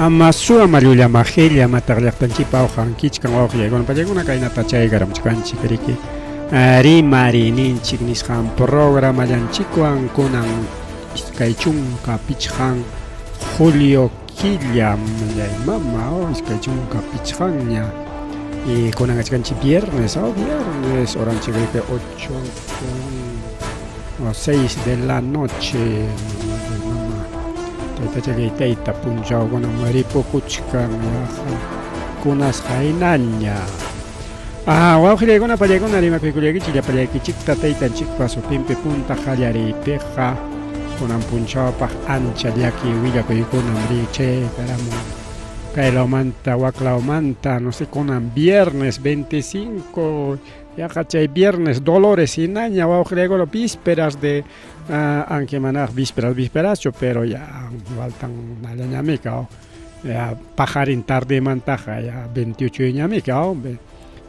Ama suwa llulla majilla mataq llaqtanchikpa awqankichkan wawqillaykuna pallaykuna kaynata chaykaramuchkanchik riki rimariyninchik nisqan programallanchikwan kunan 25 julio killa millay mama oh, 25ña y kunan kachkanchik viernes oh, viernes horanchik riki 8 con 6 de la noche mama taytachallay tayta punchawkunam ripukuchkan yaqa kunasqa hinaña. Ah, wawqillaykuna pallaykuna rimakuykullaykichik llapallaykichikta taytanchikpa sutinpi punta qallariypiqa kunan punchawpaq ancha llaki willakuykunam richaykaramun kay lawmanta wak lawmanta no sé kunan viernes 25 yaqa chay viernes dolores hinaña wawqillaykuna vísperas de aunque manaraq vísperas vísperaschu pero ya faltan nallañamika ya paqarin tardemantaqa ya 28 ñamika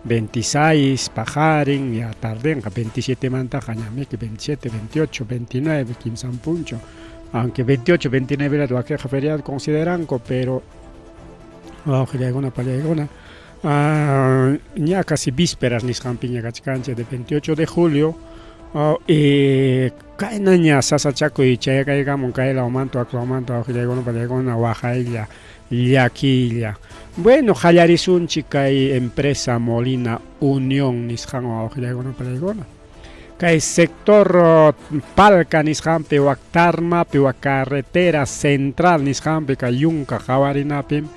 26 paqarin ya tardenqa 27 mantaqa ñamiki 27 28 29 kimsan punchaw aunque 28 29 wakinqa feriado consideranku pero wawqillaykuna pallaykuna ña casi vísperas nisqanpiña kachkanchik de 28 de julio y kaynaña sasachakuy chayakaykamun kay lawmanta wak lawmanta wawqillaykuna pallaykuna waqaylla llakiylla. Bueno, qallarisunchik kay empresa Molina Unión nisqanwan wawqillaykuna pallaykuna. Kay sector Palca nisqanpi wak Tarmapi wak carretera central nisqanpi kay yunka qawarinapim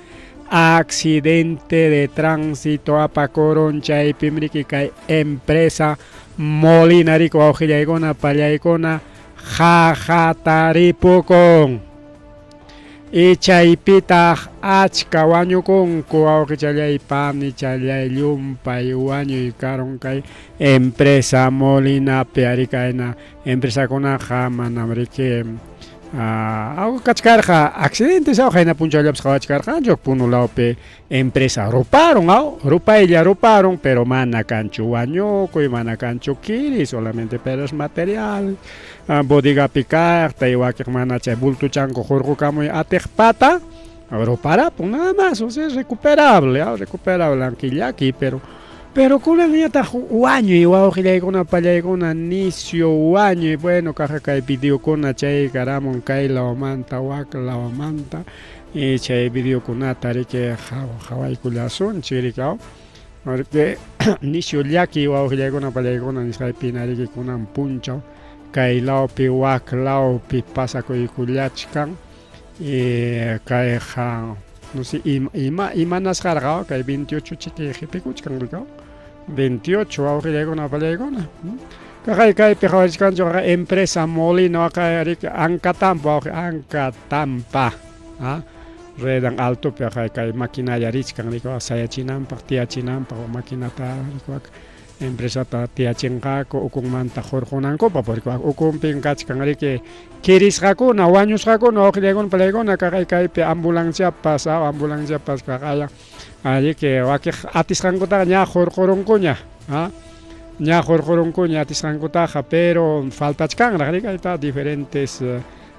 accidente de tránsito apakurun chaypim riki kay empresa Molina riki wawqillaykuna pallaykuna qahataripukun. Y chaypitaq achka wañukunku wawqichallay panichallay llumpay wañuy karun kay empresa Molinapi ari kayna empresakunaqa manam riki kachkarqa accidentes aw qayna punchawllapas qawachkarqanchik Puno lawpi empresa ruparun aw rupaylla ruparun pero mana kanchu wañukuy mana kanchu kiri solamente pérdidas material bodegapi kaqta y wakiq mana chay bultuchanku hurqukamuy atiqpata ruparapun nada más o sea es recuperable aw recuperable aunque llaki pero pero kunanñataq wañuy wawqillaykuna pallaykuna nisyu wañuy bueno kaqqa kay videokuna chaykaramun kay lawmanta wak lawmanta y chay videokunata riki qhawaykullasunchik riki aw porque nisyu llaki wawqillaykuna pallaykuna nisqaypina riki kunan punchaw kay lawpi wak lawpi pasakuykullachkan y kayqa no sé ima imanasqarqa kay 28 chiki qhipikuchkan riki aw 28 wawqillaykuna pallaykuna kaqay kaypi qhawarichkanchik empresa Molina waqay riki Ankatampa wawqi Ankatampa redan altopi waqay kay maquinaria richkan riki sayachinanpaq tiyachinanpaq maquinata riki empresata tiyachinqaku ukunmanta hurqunankupaq porque ukunpin kachkan riki kirisqakuna wañusqakuna wawqillaykuna pallaykuna kaqay kaypi ambulanciapas ambulanciapas kaqaya riki wakiq atisqankutaqa ña hurqurunkuña ña hurqurunkuña atisqankutaqa pero faltachkanraq riki ahí diferentes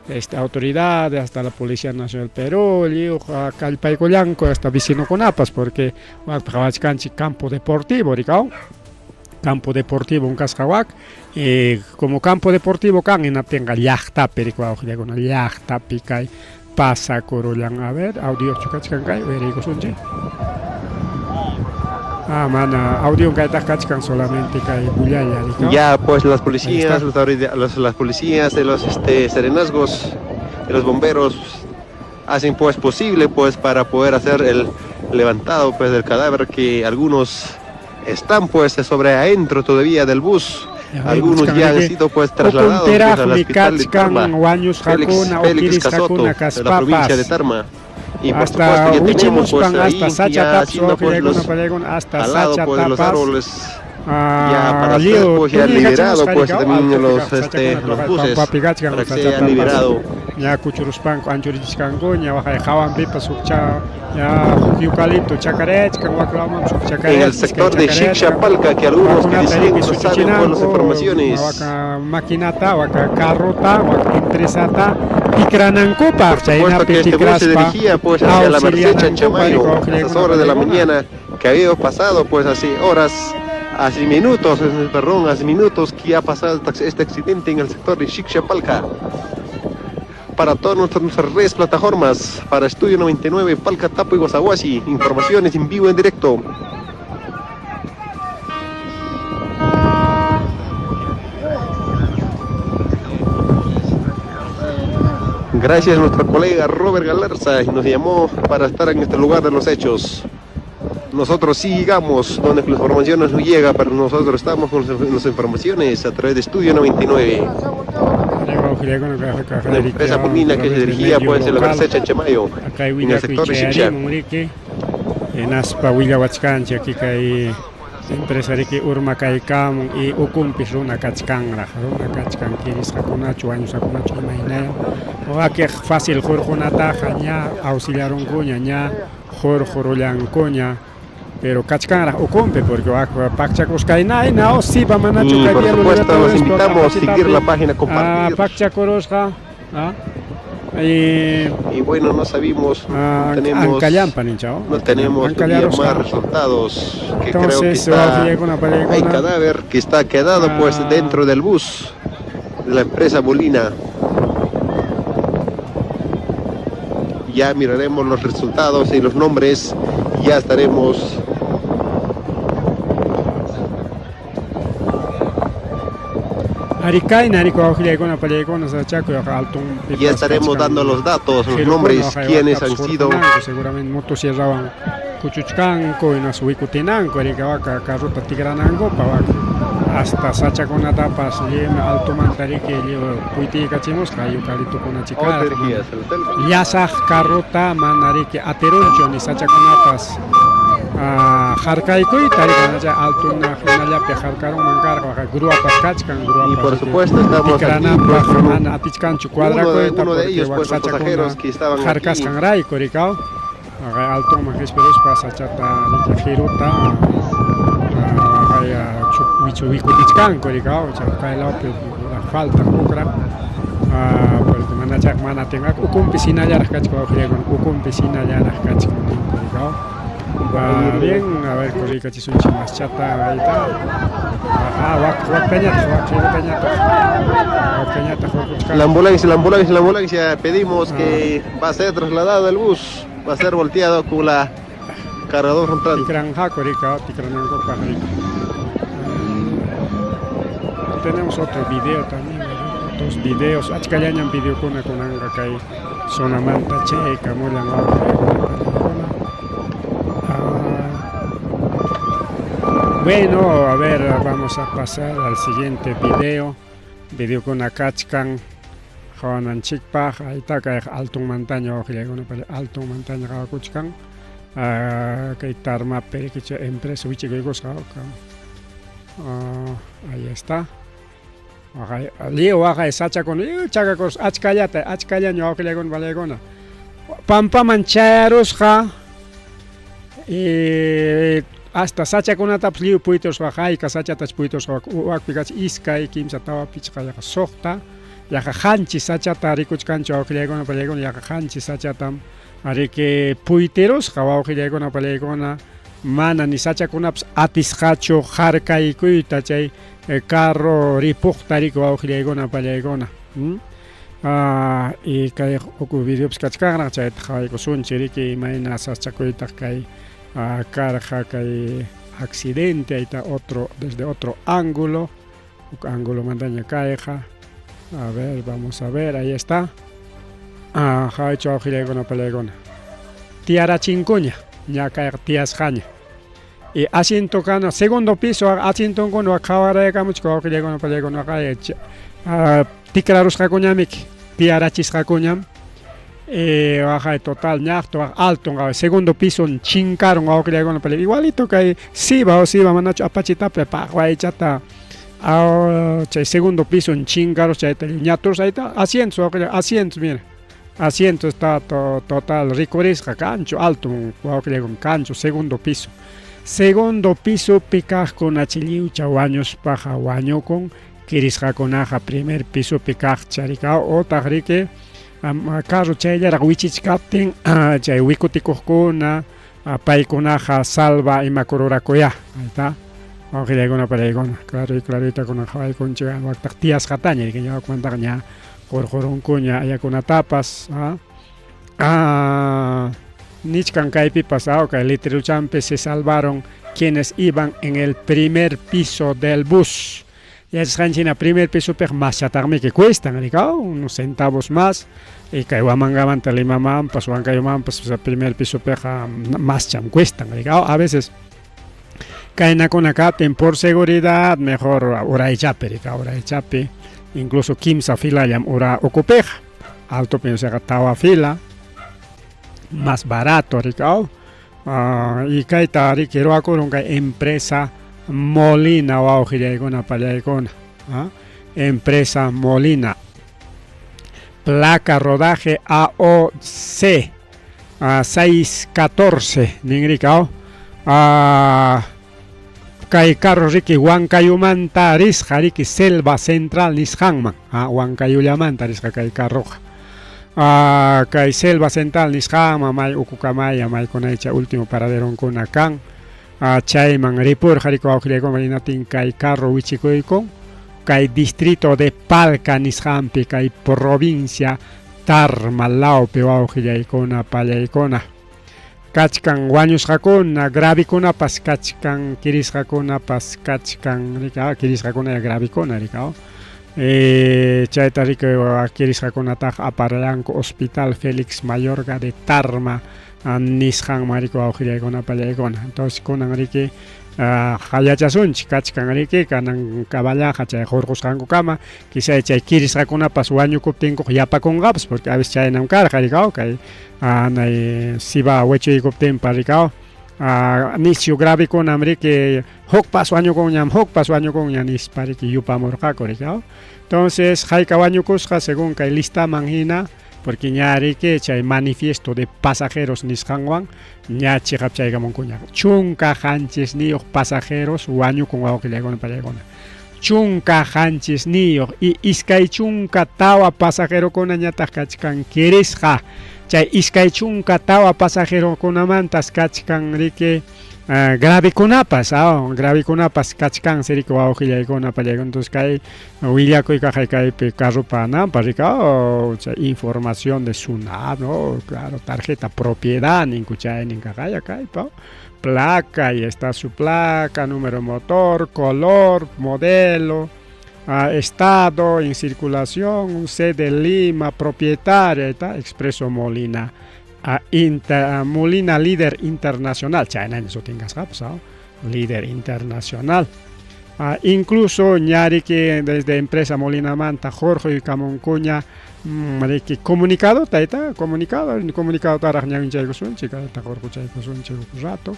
este autoridades hasta la Policía Nacional Perú lliw kallpaykullanku hasta vecinokunapas porque wakpi qhawachkanchik campo deportivo riki aw campo deportivo kasqa wak y como campo deportivo kan hinaptinqa llaqtapi riki wawqillakuna llaqtapi kay pasakurullan a ver audiochu kachkan kay uyariykusunchik ah mana audio kaytaq kachkan solamente kay bullalla riki Ya, pues las policías, las, las policías de los serenazgos, de los bomberos, hacen pues posible pues para poder hacer el levantado pues del cadáver que algunos están pues sobre adentro todavía del bus. Algunos ya han sido pues trasladados pues, al hospital de Tarma. Félix, Félix Casoto, de la provincia de Tarma. Y por hasta supuesto ya tenemos pues wichimuchkan ahí hasta ya sachatapas haciendo pues los wawqillaykuna pallaykuna hasta al lado pues de los sachatapas árboles. Ya para ser pues ya liberado pues también los, los buses para que sea liberado. Ña kuchuruspanku anchurichkankuña waqay hawanpipas huk cha ña huk eucalipto chakarachkan waklawmanpas huk En el sector de Shikshapalca, que algunos que dicen no saben por las informaciones. Waka maquinata, waka carrota, waka empresata tikranankupaq Por supuesto que este bus se dirigía pues hacia la Merced Chanchamayo a esas horas de la mañana que había pasado pues hace horas, hace minutos, perdón, hace minutos que ha pasado este accidente en el sector de Shikshapalca. Para todas nuestras redes, plataformas, para Estudio 99, Palca, Tapo y Guasahuasi, informaciones en vivo, en directo. Gracias a nuestro colega Robert Galarza, nos llamó para estar en este lugar de los hechos. Nosotros sí llegamos donde la información nos llega, pero nosotros estamos con las informaciones a través de Estudio 99. Una empresa punina que se dirigía pues en la Merced Chanchamayo, en el sector de Shikcha. Hinaspa willawachkanchik aquí kay empresa riki urmakaykamun y ukunpis runa kachkanraq, runa kachkan kirisqakunachu wañusqakunachu imaynayam wakiq fácil hurqunataqa ña auxiliarunkuña, ña hurqurullankuña, pero kachkanraq ukunpi porque wak pakchakusqaynayna o sipa manachu Y kay por Diablo supuesto los Libertadores invitamos a seguir la página, Ah, compartir. pakchakurusqa, ah, y Y bueno, no sabemos, Ah, no tenemos, Ancallampa, ninchao. no tenemos todavía Ancallarusqa. más resultados, que creo que Entonces, está, wawqillaykunapa, hay pallaykuna. cadáver que está quedado pues Ah. dentro del bus de la empresa Bolina. Ya miraremos los resultados y los nombres, ya estaremos. Arikayna, ariko wawqillaykuna, pallaykuna, sachakuy, altun Ya estaremos dando los datos, los nombres, quienes han sido. Seguramente motosierrawan kuchuchkanku, hinas wikutinanku, arika waka carrota tikranankupaq waka hasta sachakunatapas lliwmi altomanta riki lliw puytiykachimusqa eucaliptokuna Otra chikaraq dirigida hacia la selva. llasaq carrota mana riki atirunchu ni sachakunapas harkaykuyta riki mana altuna hinallapi harkarunman karqa waka gruapas kachkan Y gruapas por riki supuesto estamos aquí tikrananpaq pues, con mana atichkanchu uno de, cuadrakuyta uno de porque ellos, wak pues los sachakuna pasajeros que estaban aquí. harkasqanrayku rikaw waqay altoman qishpiruspa sachata riki qiruta waqay wikutichkanku rikaw chay kay lawpi falta hukraq porque mana chayqa mana atinqaku ukunpi hinallaraq kachkan wawqillaykuna ukunpi hinallaraq kachkan ninku rikaw. Va bien, a ver, corrikachisunchik maschata ahí está. Ah, wak waktañataq wak qirutañataq waktañataq hurquchkanku. La ambulancia, la ambulancia, la ambulancia, pedimos que va a ser trasladado el bus, va a ser volteado con la cargador frontal. Tikranqaku rikaw, tikranankupaq riki. Tenemos otro video también, ¿verdad? Otros videos, achkallañam videokuna kunanqa kay zonamanta chaykamullan wawqillaykuna. Bueno, a ver, vamos a pasar al siguiente video. Videokuna kachkan qawananchikpaq, ahí está kay altunmantaña wawqillaykuna, altunmantaña qawakuchkan. Kay Tarmapi rikicha empresa wichikuykusqa. Ahí está. Waqay lliw waqay sachakuna lliw chakakurusqa achkallata, achkallaña wawqillaykuna palaykuna. Pampaman chayarusqa y hasta sachakunatapas lliw puytusqa, hayka sachatach puytusqa, wakpi kachkan iskay, kimsa, tawa, pichqa, yaqa suqta, yaqa qanchis sachata rikuchkanchik wawqillaykuna palaykuna, yaqa qanchis sachatam ariki puytirusqa wawqillaykuna palaykuna, mana ni sachakunapas atisqachu harkaykuyta chay carro ripuqta riki wawqillaykuna palaykuna. Y kay huk videopas kachkanraq chayta qhawaykusunchik riki imayna sasachakuytaq kay karqa kay accidente, ahí está otro, desde otro ángulo, huk angulomantaña kayqa. A ver, vamos a ver, ahí está. Qhawaychik wawqillaykuna palaykuna. Tiyarachinkuña, ña kayqa tiyasqaña. Y asiento kana segundo piso asientonkuna qhawaraykamuchik wawqillaykuna palaykuna tikrarusqakuñamiki, tiyarachisqakuñam. Waqay total ñaqtu alto segundo piso chinkarun wawqillaykuna igualito kay Siba o Siba manachu apachitapi paqwaychata chay segundo piso chinkarus chayta ñaturus ayta asientos wawqilla asientos mira asientos está total rikurisqa kanchu alto wawqillaykuna kanchu segundo piso segundo pisopi kaqkuna lliwcha wañuspaqa wañukun kirisqakunaqa primer pisopi kaqcha rika otaq riki carro chayllaraq wichichkaptin chay wikutikuqkuna paykunaqa salva imakururakuyá ayta wawqillaykuna palaykuna claro y claritakuna qhawaykunchik waktaq tiyasqataña riki ñawpaqmantaqa ña qurqurunkuña ayakunatapas nichkan kaypipas kay letreruchampi se salvaron quienes iban en el primer piso del bus. Yachasqanchik primer pisopiqa maschataqmiki cuestan rika unos centavos más y kay Huamangamanta Limamanpas Huancayumanpas primer pisopiqa mascham cuestan rika a veces kaynakuna kaptin por seguridad mejor uraychapi rika uraychapi incluso kimsa filallam ura ukupiqa altopi osea tawa fila más barato rika y kayta riki ruwakurun kay empresa Molina wawqillaykuna pallaykuna empresa Molina placa rodaje AOC 614 ninrika kay carro riki Huancayumanta risqa riki Selva Central nisqanman Huancayullamanta risqa kay carroqa kay Selva Central nisqanman may ukukamaya maykunaycha último paraderonkuna kan chayman ripurqa riki wawqillaykuna hinatin kay carro wichikuykun kay distrito de Palca nisqanpi kay provincia Tarma lawpi wawqillaykuna pallaykuna kachkan wañusqakuna gravikunapas kachkan kirisqakunapas kachkan rika kirisqakuna gravikuna rika chayta riki kirisqakunataqa aparallanku Hospital Félix Mayorga de Tarma nisqanman riki wawqillaykuna pallaykuna entonces kunan riki yachasunchik kachkan riki kanan kaballaqa chay hurqusqankukama quizá chay kirisqakunapas wañukuptinkuqa yapakunqapas porque a veces chaynam karqa rika kay anay Siba wichuykuptinpa rika nisyu gravekunam riki hukpas wañukunñam hukpas wañukunña nispa riki yupamurqaku rika entonces hayka wañukusqa según kay listaman hina porque ña riki chay manifiesto de pasajeros nisqanwan ña chiqap chaykamunkuña 17 pasajeros wañukun wawqillaykuna pallaykuna 17 y 24 pasajerokunañataq kachkan kirisqa chay 24 pasajerokunamantas kachkan riki gravikunapas gravikunapas kachkansi riki wawqillaykuna pallaykuna entonces kay willakuy kaqay kaypi carropa anampa rika chay información de SUNAT no claro tarjeta propiedad ninku chaynin kaqaya kaypa placa, ahí está su placa, número motor, color, modelo, estado en circulación, sede Lima, propietaria, está Expreso Molina, Molina líder internacional, chaynaña sutinqasqapas, líder internacional. Incluso ñariki desde empresa Molina Manta, Jorge y Camoncuña, riki comunicado, tayta, comunicado, comunicado taraq ñawinchaykusunchik, kayta hurquchaykusunchik huk rato,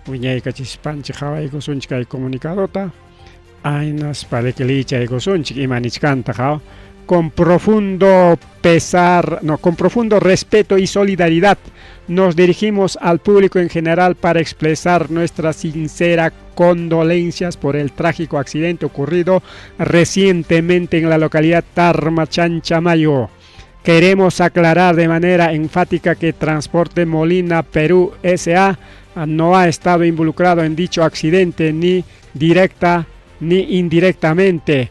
wiñaykachispanchik qhawaykusunchik kay comunicadota, aynaspa riki lichaykusunchik ima nichkantaq con profundo pesar, no, con profundo respeto y solidaridad nos dirigimos al público en general para expresar nuestra sincera condolencias por el trágico accidente ocurrido recientemente en la localidad Tarma Chanchamayo. Queremos aclarar de manera enfática que Transporte Molina Perú S.A. no ha estado involucrado en dicho accidente ni directa ni indirectamente.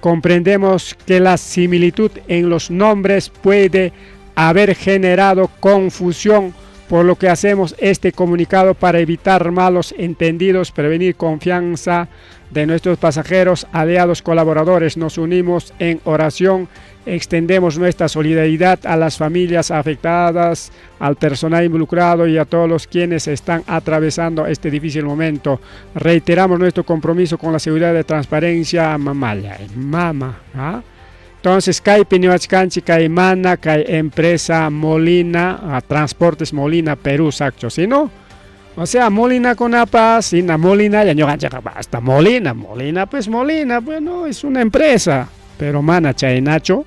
Comprendemos que la similitud en los nombres puede haber generado confusión, por lo que hacemos este comunicado para evitar malos entendidos, prevenir confianza de nuestros pasajeros, aliados, colaboradores. Nos unimos en oración, extendemos nuestra solidaridad a las familias afectadas, al personal involucrado y a todos los quienes están atravesando este difícil momento. Reiteramos nuestro compromiso con la seguridad de transparencia, mamaya, mama, ¿ah? Entonces kaypi niwachkanchik kay mana kay empresa Molina, Transportes Molina Perú saccho, sino o sea Molinakunapas hina Molinalla ñuqanchikqa hasta Molina, Molina pues Molina, bueno es una empresa, pero mana chaynachu,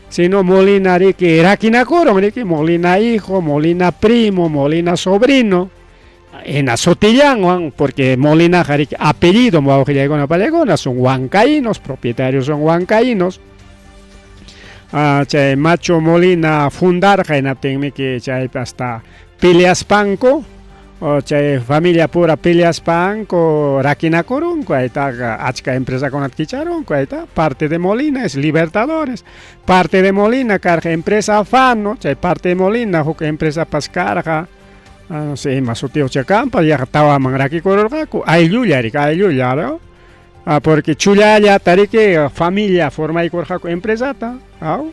sino Molina riki rakinakurun riki Molina hijo, Molina primo, Molina sobrino, hina sutillanwan porque Molinaqa riki apellido wawqillaykuna pallaykuna son huancaínos, propietarios son huancaínos. Chay macho Molina fundarqa hinaptinmiki chaypi hasta peleaspanku chay familia pura peleaspanku rakinakurunku aytaqa achka empresakunata kicharunku ayta parte de Molina es Libertadores, parte de Molina karqa empresa Fano, chay parte de Molina huk empresapas karqa no sé ima sutiyuqcha kanpas yaqa tawaman rakikururqaku ayllulla riki ayllulla no porque chullallata riki familia formaykurqaku empresata aw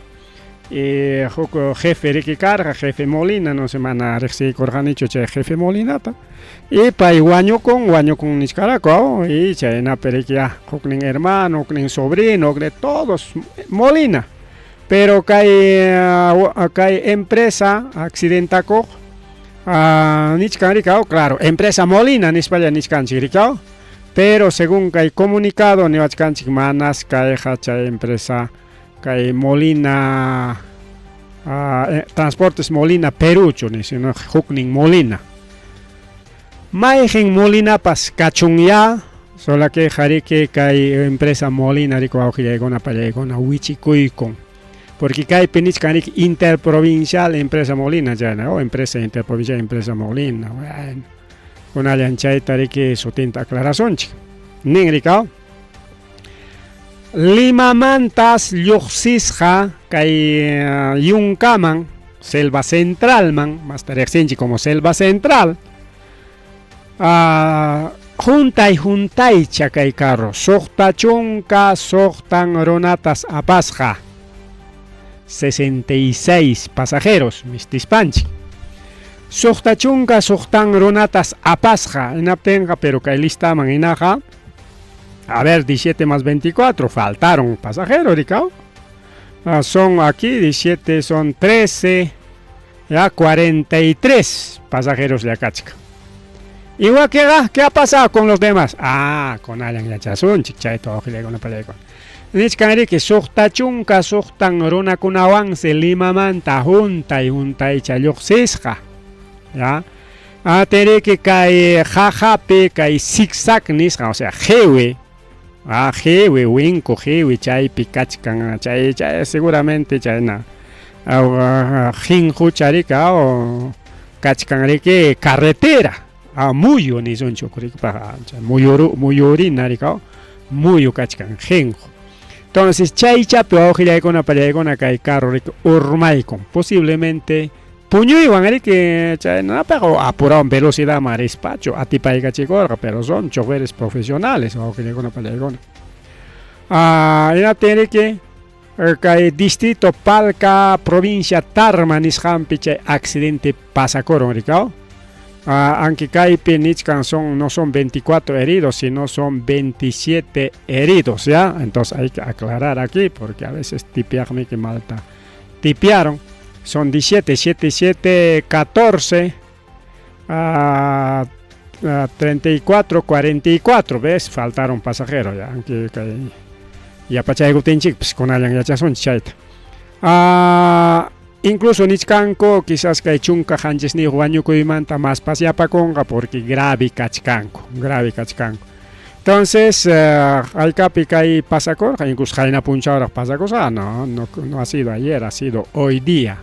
y huk jefe riki karqa jefe Molina no sé mana riqsiykurqanichu chay jefe Molinata y pay wañukun wañukun nichkaraku aw y chaynapi riki ya huknin hermano huknin sobrino huknin todos Molina pero kay kay empresa accidentakuq nichkan riki aw claro empresa Molina nispalla nichkanchik riki aw pero según kay comunicado niwachkanchik manas kayqa chay empresa kay Molina Transportes Molina Perúchu sino huknin Molina. Mayqin Molinapas kachunyá solakiqa riki kay empresa Molina riki wawqillaykuna pallaykuna wichikuykun porque kaypi nichkan riki interprovincial empresa Molina chayna o empresa interprovincial empresa Molina bueno kunallan chayta riki sutinta aclarasunchik nin riki aw Limamantas lluqsisqa kay yunkaman selva centralman masta riqsinchik como selva central juntay juntaycha kay carro 66 runatas apasqa 66 pasajeros mistispanchik 66 runatas apasqa hinaptinqa pero kay listaman hinaqa a ver 17 más 24 faltaron pasajeros rikaw son aquí 17 son 13 ya 43 pasajeros llakachka. Igual que ¿qué ha pasado con los demás? Kunallan yachasunchik chayta wawqillaykuna pallaykuna. Nichkan riki 66 runakunawansi Limamanta juntay juntaycha lluqsisqa ya atiriki kay qajapi kay zigzag nisqa o sea qiwi qiwi winku qiwi chaypi kachkan chay chay seguramente chayna qinqucha riki kachkan riki carretera muyu nisunchuk rikpaq muyurina riki muyu kachkan qinqu. Entonces chaychapi wawqillaykuna pallaykuna kay carro riki urmaykun posiblemente puñuywan riki chaynapiqa apurawan velocidadman rispachu atipaykachikurqa pero son choferes profesionales wawqillaykuna pallaykuna. Hinaptin riki kay distrito Palca provincia Tarma nisqanpi chay accidente pasakurun riki aw aunque kaypi nichkan son no son 24 heridos sino son 27 heridos ya entonces hay que aclarar aquí porque a veces tipiaqmiki malta tipiaron son 17, 7, 7, 14 34, 44 ves faltaron pasajeros ya aunque kay yapachaykuptinchik pues kunallan yachasunchik chayta incluso nichkanku quizás kay 17 wañukuymanta maspas yapakunqa porque grave kachkanku grave kachkanku. Entonces haykapi kay pasakurqa incluso qayna punchawraq pasakusqa no, no, no ha sido ayer, ha sido hoy día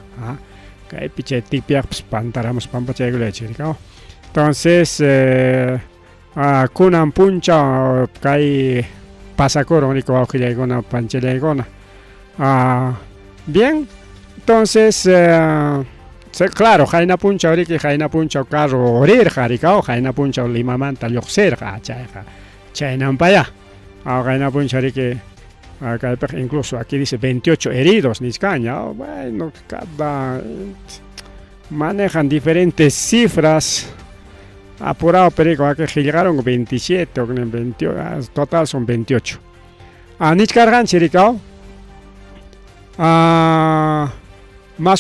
kaypi chay tipiaqpas pantaramus pampachaykullachik. Entonces kunan punchaw kay pasakurun riki wawqillaykuna panchillaykuna. Bien, entonces claro qayna punchaw riki qayna punchaw carro rirqa riki qayna punchaw Limamanta lluqsirqa chayqa chaynanpaya qayna punchaw riki kaypiqa incluso aquí dice 28 heridos nichkanña bueno cada manejan diferentes cifras apurado pero aquí qillqarun 27 o 28 total son 28 nichkarqanchik riki. Más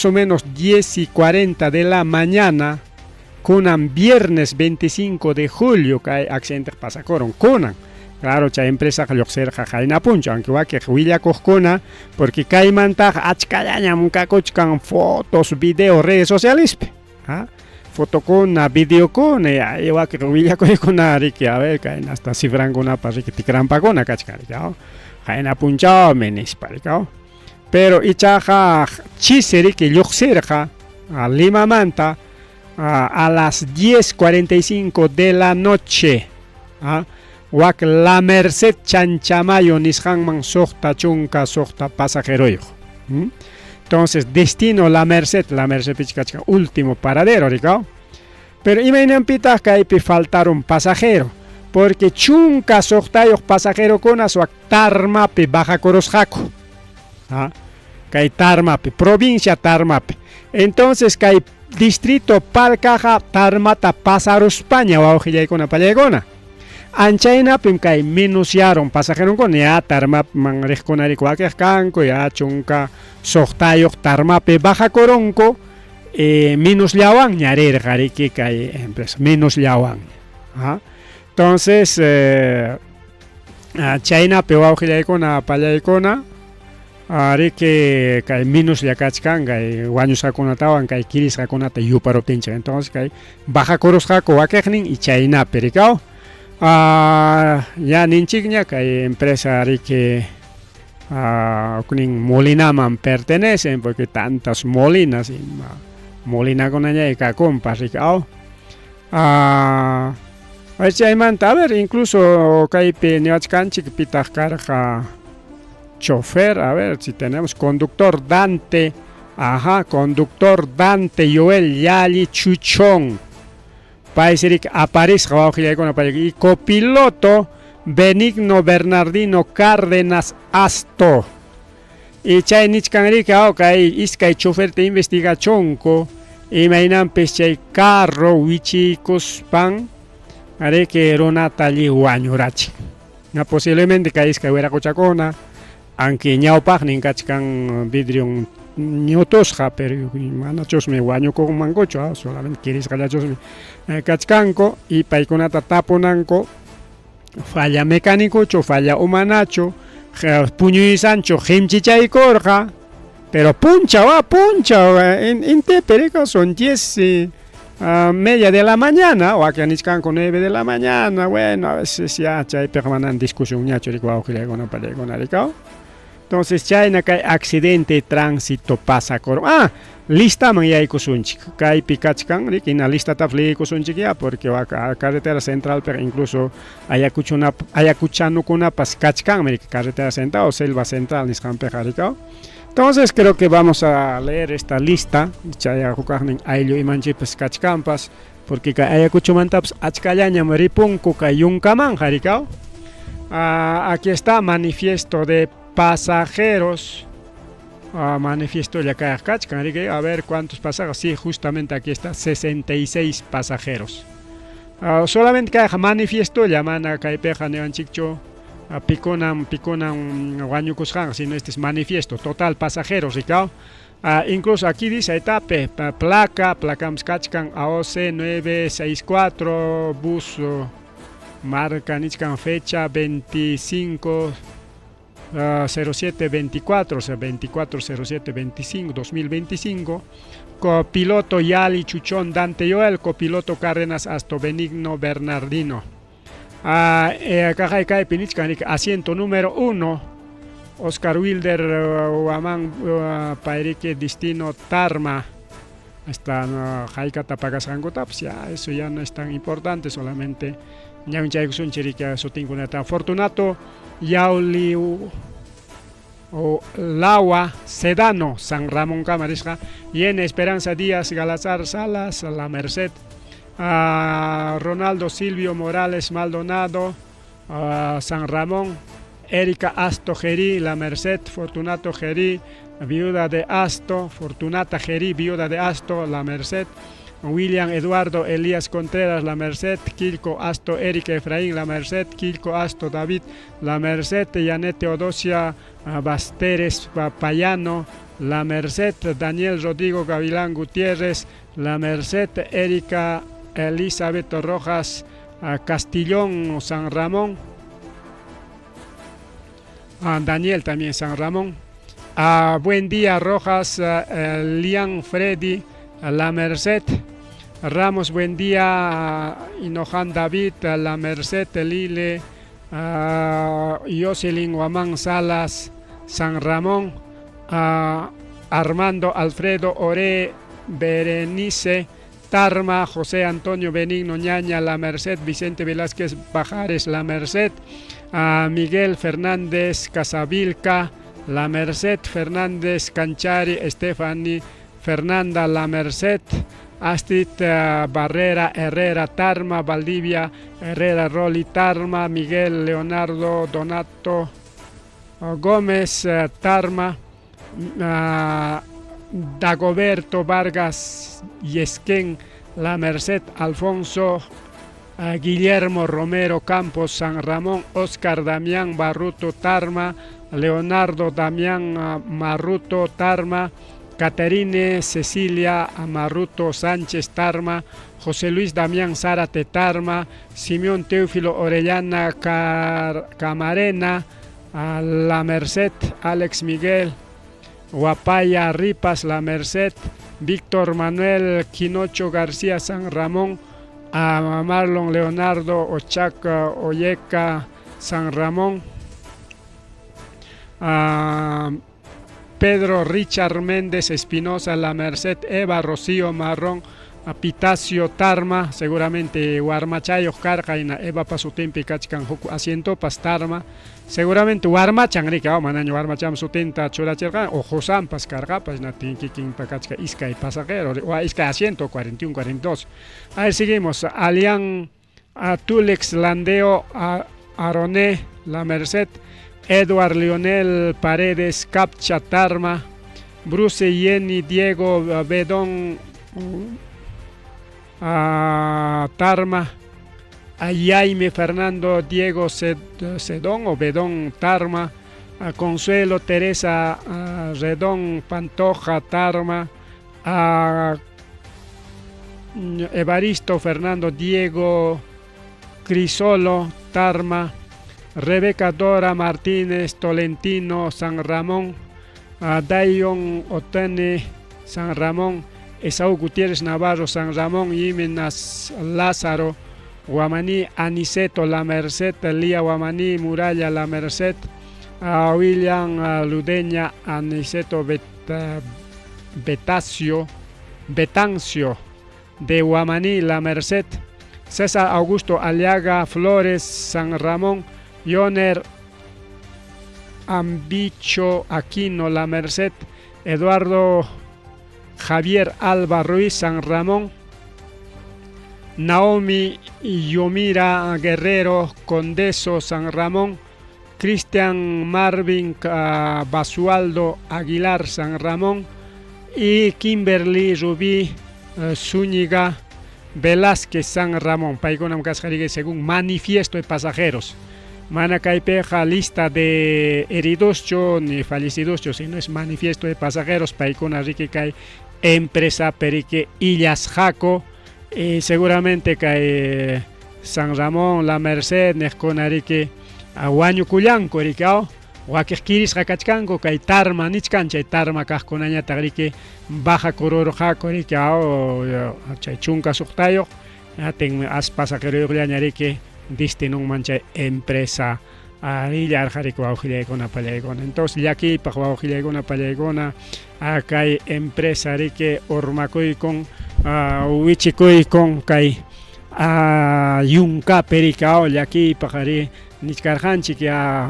o menos 10 y 40 de la mañana, kunan viernes 25 de julio kay accidente pasakuron kunan. Claro, chay empresaqa lluqsirqa qayna punchaw, aunque wakiq willakuqkuna, porque kaymantaqa achkallañam kakuchkan fotos, video redes socialespi. ¿Ah? Fotokuna, videokuna, y wakiq willakuykuna riki, a ver, kayna hasta cifrankunapas riki tikrampakuna kachkan riki, qayna punchawmi nispa riki. Pero ichaqa chisi riki lluqsirqa Limamanta a las 10:45 de la noche. Wak La Merced Chanchamayo nisqanman 66 pasajeroyuq. Entonces, destino La Merced, La Merced pichkachkan último paradero, rikaw. Pero imaynanpitaq kaypi faltaron pasajero, porque 16 pasajerokuna wak Tarmapi bajakurusqaku. Kay Tarmapi, provincia Tarmapi. Entonces, kay distrito Palcaja Tarmata pasaruspaña wawqillaykuna pallaykuna. Anchaynapim kay minuciaron pasajerokuna ya Tarmaman riqkuna riki wakiq kanku ya 16 Tarmapi bajakurunku minusllawanña rirqa riki kay empresa minusllawanña. Entonces chaynapi wawqillaykuna pallaykuna riki kay minuslla kachkan kay wañusqakunatawan kay kirisqakunata yuparuptinchik. Entonces kay bajakurusqaku wakiqnin y chaynapi rikaw. Ya ninchikña kay empresa riki uknin Molinaman pertenecen porque tantas molinas y molinakunaña kakunpas rikaw. Chaymanta, a ver, incluso kaypi niwachkanchik pitaq karqa chofer, a ver si tenemos conductor Dante, ajá, conductor Dante Joel Yali Chuchón. Paysi riki aparisqa wawqillaykuna y copiloto Benigno Bernardino Cárdenas Asto. Y chay nichkan riki kay iskay choferta investigachunku imaynanpis chay carro wichiykuspan riki runata alli wañurachin. Posiblemente kay iskay wiraquchakuna, aunque ñawpaqnin kachkan vidrion ñutusqa, pero manachusmi wañukunmankuchu, solamente kirisqallachusmi kachkanku y paykunata tapunanku falla mecánicochu, falla humanachu, puñuysanchu qimchichaykurqa, pero punchaw, punchaw, intipi rika son 10:30 de la mañana, wakin nichkanku 9 de la mañana, bueno, a veces ya chaypiqa manan discusión ñachu riki wawqillaykuna pallaykuna rikaw. Entonces chayna kay accidente de tránsito pasakurun. Listaman yaykusunchik. Kaypi kachkan riki hina listatapas liyaykusunchik ya porque wak carretera central pero incluso ayacuchanukunapas kachkanmi riki carretera central o selva central nisqanpiqa rikaw. Entonces creo que vamos a leer esta lista, chay hukaqnin ayllu imanchikpas kachkanpas, porque kay Ayacuchomantapas achkallañam ripunku kay yunkamanja rikaw. Aquí está manifiesto de pasajeros. Manifiesto ya kachkan riki, a ver cuántos pasajeros. Sí, justamente aquí está 66 pasajeros. Solamente kayqa manifiesto ya mana kaypiqa niwanchikchu pikunan pikunan wañukusqanqa, sino este es manifiesto total pasajeros rikaw. Incluso aquí dice etape placa, placams kachkan AOC 964 bus marca nichkan fecha 25 07 24, o sea 24 07 25 2025, copiloto Yali Chuchón Dante Joel, copiloto Cárdenas Asto Benigno Bernardino. Kay nichkan asiento número 1 Oscar Wilder Huamán payriki destino Tarma. Hasta haykata pagasqankutapas ya eso ya no es tan importante, solamente ñawinchaykusunchik riki sutinkunata. Fortunato Yauli o Lawa Sedano, San Ramón Camarisqa, y en Esperanza Díaz Galazar Salas, La Merced, Ronaldo Silvio Morales Maldonado, San Ramón, Erika Asto Gerí, La Merced, Fortunato Gerí, viuda de Asto, Fortunata Gerí, viuda de Asto, La Merced, William Eduardo Elías Contreras La Merced, Quilco Asto Erika Efraín La Merced, Quilco Asto David La Merced, Yanet Teodosia Basteres Payano La Merced, Daniel Rodrigo Gavilán Gutiérrez La Merced, Erika Elizabeth Rojas Castillón San Ramón, Daniel también San Ramón. Buen día Rojas, Lian Freddy La Merced, Ramos, buen día, Hinojan David La Merced, Lile, Jocelyn Guamán Salas, San Ramón, Armando Alfredo Ore Berenice Tarma, José Antonio Benigno Ñaña La Merced, Vicente Velázquez Bajares La Merced, Miguel Fernández Casavilca La Merced, Fernández Canchari, Stephanie Fernanda La Merced, Astrid Barrera Herrera Tarma, Valdivia Herrera Roli Tarma, Miguel Leonardo Donato Gómez Tarma, Dagoberto Vargas Yesquén La Merced, Alfonso Guillermo Romero Campos San Ramón, Oscar Damián Barruto Tarma, Leonardo Damián Marruto Tarma, Caterine Cecilia Amarruto Sánchez Tarma, José Luis Damián Zárate Tarma, Simeón Teófilo Orellana Camarena, La Merced, Alex Miguel Guapaya Ripas La Merced, Víctor Manuel Quinocho García San Ramón, a Marlon Leonardo Ochaca Oyeca San Ramón, a Pedro Richard Méndez Espinosa La Merced, Eva Rocío Marrón, Pitacio Tarma, seguramente warmachayuq karqa hina Evapa sutinpi kachkan huk asientopas Tarma, seguramente warmachan riki, manaña warmachan sutinta churachirqa o qosanpas karqapas hinatin kikinpa kachka iskay pasajero o iskay asiento 41, 42. A ver, seguimos. Alian Tulex Landeo Aroné La Merced, Edward Lionel Paredes Capcha Tarma, Bruce Jenny Diego Bedón Tarma, Jaime Fernando Diego Cedón o Bedón Tarma, Consuelo Teresa Redón Pantoja Tarma, Evaristo Fernando Diego Crisolo Tarma, Rebeca Dora Martínez Tolentino San Ramón, Dayon Otene San Ramón, Esaú Gutiérrez Navarro San Ramón, Jiménez Lázaro Guamaní, Aniceto La Merced, Lía Guamaní, Muralla La Merced, William Ludeña, Aniceto Betacio, Betancio de Guamaní, La Merced, César Augusto Aliaga Flores, San Ramón, Yoner Ambicho Aquino, La Merced, Eduardo Javier Alba Ruiz, San Ramón, Naomi Yomira Guerrero Condeso, San Ramón, Cristian Marvin Basualdo Aguilar, San Ramón, y Kimberly Rubí Zúñiga Velázquez, San Ramón. Paykunam kasqa según manifiesto de pasajeros. Mana kaypiqa lista de heridoschu ni fallecidoschu, sino es manifiesto de pasajeros. Paykuna riki kay empresa periki illasqaku y seguramente kay San Ramón, La Merced, niqkuna riki wañukullanku riki wakiq kirisqa kachkanku kay Tarma nichkan chay Tarma kaqkunañataq riki baja kururqaku riki chay 16 atin as pasajeroyuqllaña riki destinunman chay empresa rillarqa riki wawqillaykuna pallaykuna. Entonces llakiypaq wawqillaykuna pallaykuna kay empresa riki urmakuykun wichikuykun kay yunkapi riki llakiypaq ari nichkarqanchik ya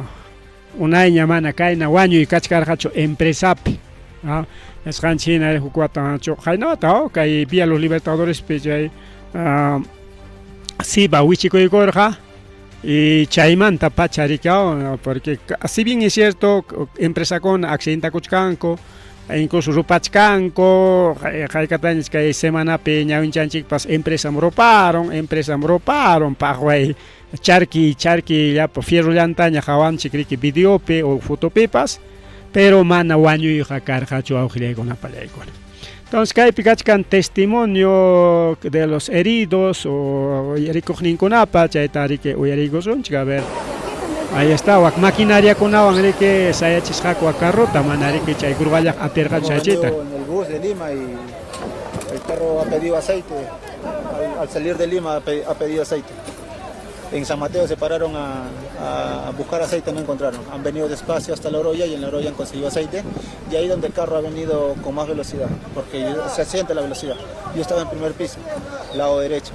unayña mana kayna wañuy kachkarqachu empresapi. Yachqanchik hina huk wata qaynata kay Vía Los Libertadores chay siba wichikuykurqa y chaymanta pacha riki, porque si bien es cierto empresakuna accidentakuchkanku. Incluso rupachkanku, haykatañas kay semanapi ñawinchanchikpas empresam ruparun, empresam ruparun, paqway charki charki llapa fierro llantaña qawanchik riki videopi o fotopipas, pero mana wañuyqa karqachu wawqillaykunapa pallaykuna. Entonces kaypi kachkan testimonio de los heridos o rikuqninkunapa, chayta riki uyariykusunchik, a ver. Ahí está, wak maquinariakunawan riki sayachisqaku wak carrota, mana riki chay grúallaq atirqachu Hemos sayachiyta. venido en el bus de Lima y el carro ha pedido aceite. Al salir de Lima ha pedido aceite. En San Mateo se pararon a buscar aceite, no encontraron. Han venido despacio hasta La Oroya y en La Oroya han conseguido aceite. Y ahí donde el carro ha venido con más velocidad, porque se siente la velocidad. Yo estaba en primer piso, lado derecho.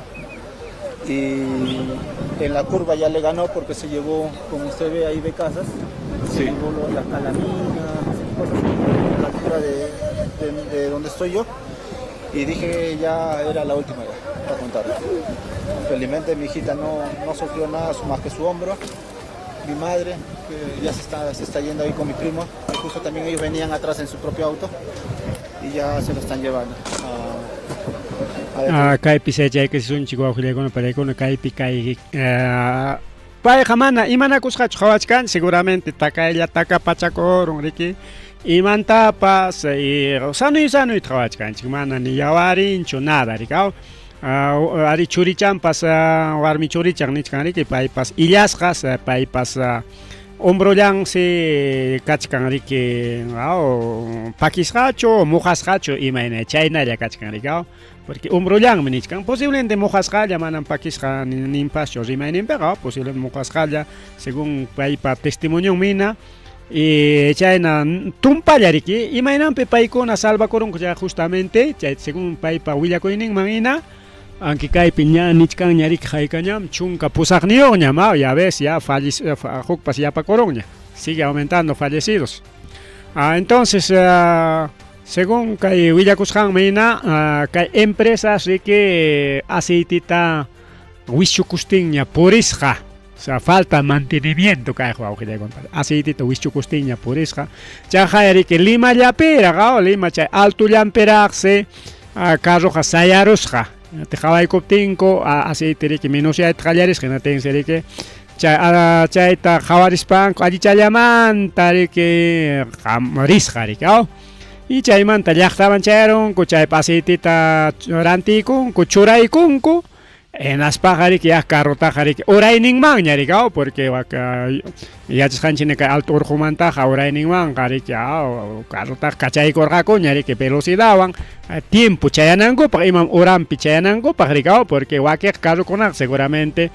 Y en la curva ya le ganó porque se llevó, como usted ve ahí ve casas, se llevó las calaminas, cosas a la altura de donde estoy yo. Y dije ya era la última ya, para contar. Felizmente mi hijita no sufrió nada más que su hombro. Mi madre, que ya se está yendo ahí con mi primo, que justo también ellos venían atrás en su propio auto y ya se lo están llevando. A Ah, kaypi sayachaykasunchik wawqillaykuna pallaykuna kaypi kay payqa mana imanakusqachu qhawachkan seguramente takaylla takapachakurun riki imantapas y sanuy sanuyta qhawachkanchik mana ni yawarinchu nada riki aw ari churichanpas warmi churichan nichkan riki paypas illasqas paypas hombrollansi kachkan riki aw pakisqachu muqasqachu imayna chaynalla kachkan riki aw porque hombrollanmi nichkan posiblemente muqasqalla manam pakisqa ninpaschu rimayninpiqa posiblemente muqasqalla según paypa testimonionmina y chayna tumpalla riki imaynanpi paykuna salvakurunku chay justamente chay según paypa willakuyninman hina aunque kaypi ña nichkanña riki haykañam 18ñam ya ves ya hukpas yapakurunña sigue aumentando fallecidos. Entonces según kay willakusqanmi hina kay empresas riki aceitita wischukustinña purisqa. O sea, falta mantenimiento kay wawqillaykuna aceitita wischukustinña purisqa chayqa riki Limallapiraq Lima chay altullanpiraqsi carroqa sayarusqa qhawaykuptinku aceite riki menusyayta qallarisqa hinatinsi riki chayta qhawarispanku allichallamanta riki risqa riki aw y chaymanta llaqtaman chayarunku chaypa aceitita rantiykunku churaykunku hinaspaqa riki ya carrotaqa riki urayninmanña riki aw porque waka yachasqanchik kay alto urqumantaqa urayninmanqa riki aw carrotaqa kachaykurqakuña riki velocidadwan tiempo chayanankupaq imam uranpi chayanankupaq riki aw porque wakiq carrokunaqa seguramente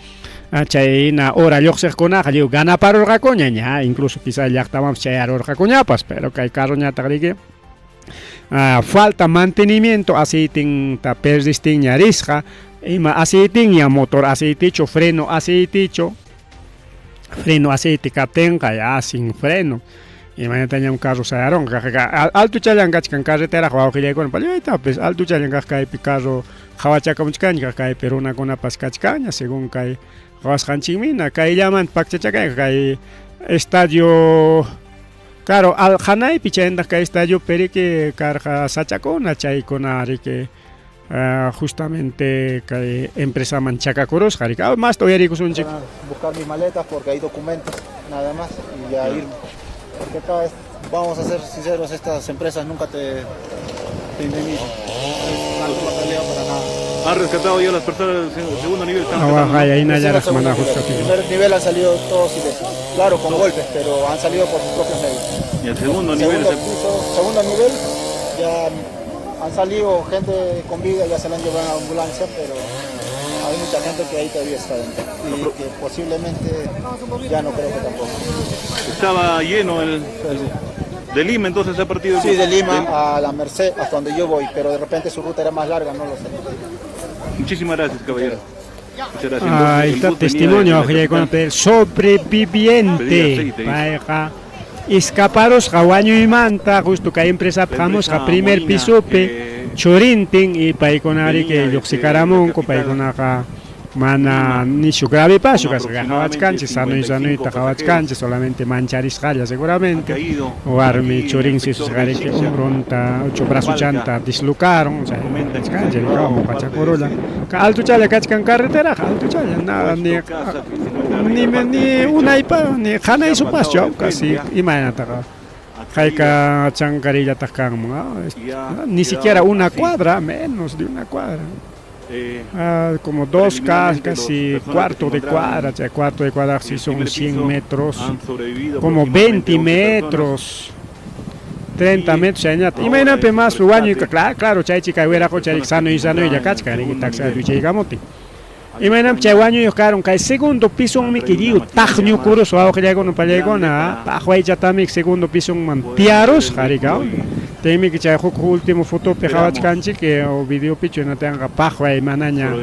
chayna hora lluqsiqkunaqa lliw ganaparurqakuña ña incluso quizá llaqtamanpas chayarurqakuñapas pero kay carroñataq riki falta mantenimiento aceitinta perdistinña risqa ima aceitinña motor aceitichu freno aceitichu freno aceite kaptinqa ya sin freno imaynatañam carro sayarunqa altuchallan kachkan carreteraqa wawqillaykuna pallaytapis altuchallan kaq kaypi carro qhawachakamuchkanchik kaypi runakunapas kachkanña según kay qhawasqanchikmina kayllamanta pakchachakayqa kay estadio claro hanaypi chayntaq kay estadiopi riki karqa sachakuna chaykuna riki justamente kay empresaman chakakurusqa riki masta uyariykusunchik. Buscar mis maletas porque hay documentos nada más y ya irme. Porque acá es, vamos a ser sinceros, estas empresas nunca te indemnizan. Es algo papeleo para nada. Han rescatado ya las personas del segundo nivel. Están Awa, Recién al mana segundo nivel. justo El primer nivel han salido todos ilesos. Claro, con golpes, pero han salido por sus propios medios. Y el segundo nivel. Segundo piso, segundo nivel, ya han salido gente con vida, ya se la han llevado a la ambulancia, pero hay mucha gente que ahí todavía está dentro y que posiblemente ya no creo que tampoco. Estaba lleno el de Lima, entonces ha partido. Sí, de Lima a la Merced, hasta donde yo voy, pero de repente su ruta era más larga, no lo sé. Muchísimas gracias, caballero. Muchas gracias. Ahí está testimonio del sobreviviente. Payqa escaparusqa wañuymanta justo kay empresa hamusqa primer pisopi churintin y paykuna riki lluqsikaramunku paykunaqa Mana nishu gravepaschu kasqa, qawachkanchik sanoy sanoyta qawachkanchik, solamente mancharisqalla seguramente. Warmi churinsi susqariki hombronta uchu brazochanta dislocaron, chay qawachkanchik pachakurulla. Altochalla kachkan carreteraqa, altochalla, nada ni ni ni unaypa ni qanay supaschu, casi imaynataqa. Hayka chankarillataq kanman, ni siquiera una cuadra, menos de una cuadra. Como dos, casi cuarto de cuadra, chay cuarto de cuadra si son 100 metros, como 20 metros, 30 metros chayñata. Imaynanpi más wañuy, claro, claro, chay chika wiraqocha sanoy sanoylla kachkan, riki taxi wichaykamutin. Imaynanpi chay wañuyuq karun kay segundo pisonmi lliw taqñukurus wawqillaykuna pallaykuna, paqwaychatami segundo pisonman tiyarusqa riki. Taymi chay huk último fotopi qawachkanchik o videopichu hinataqa paqway manaña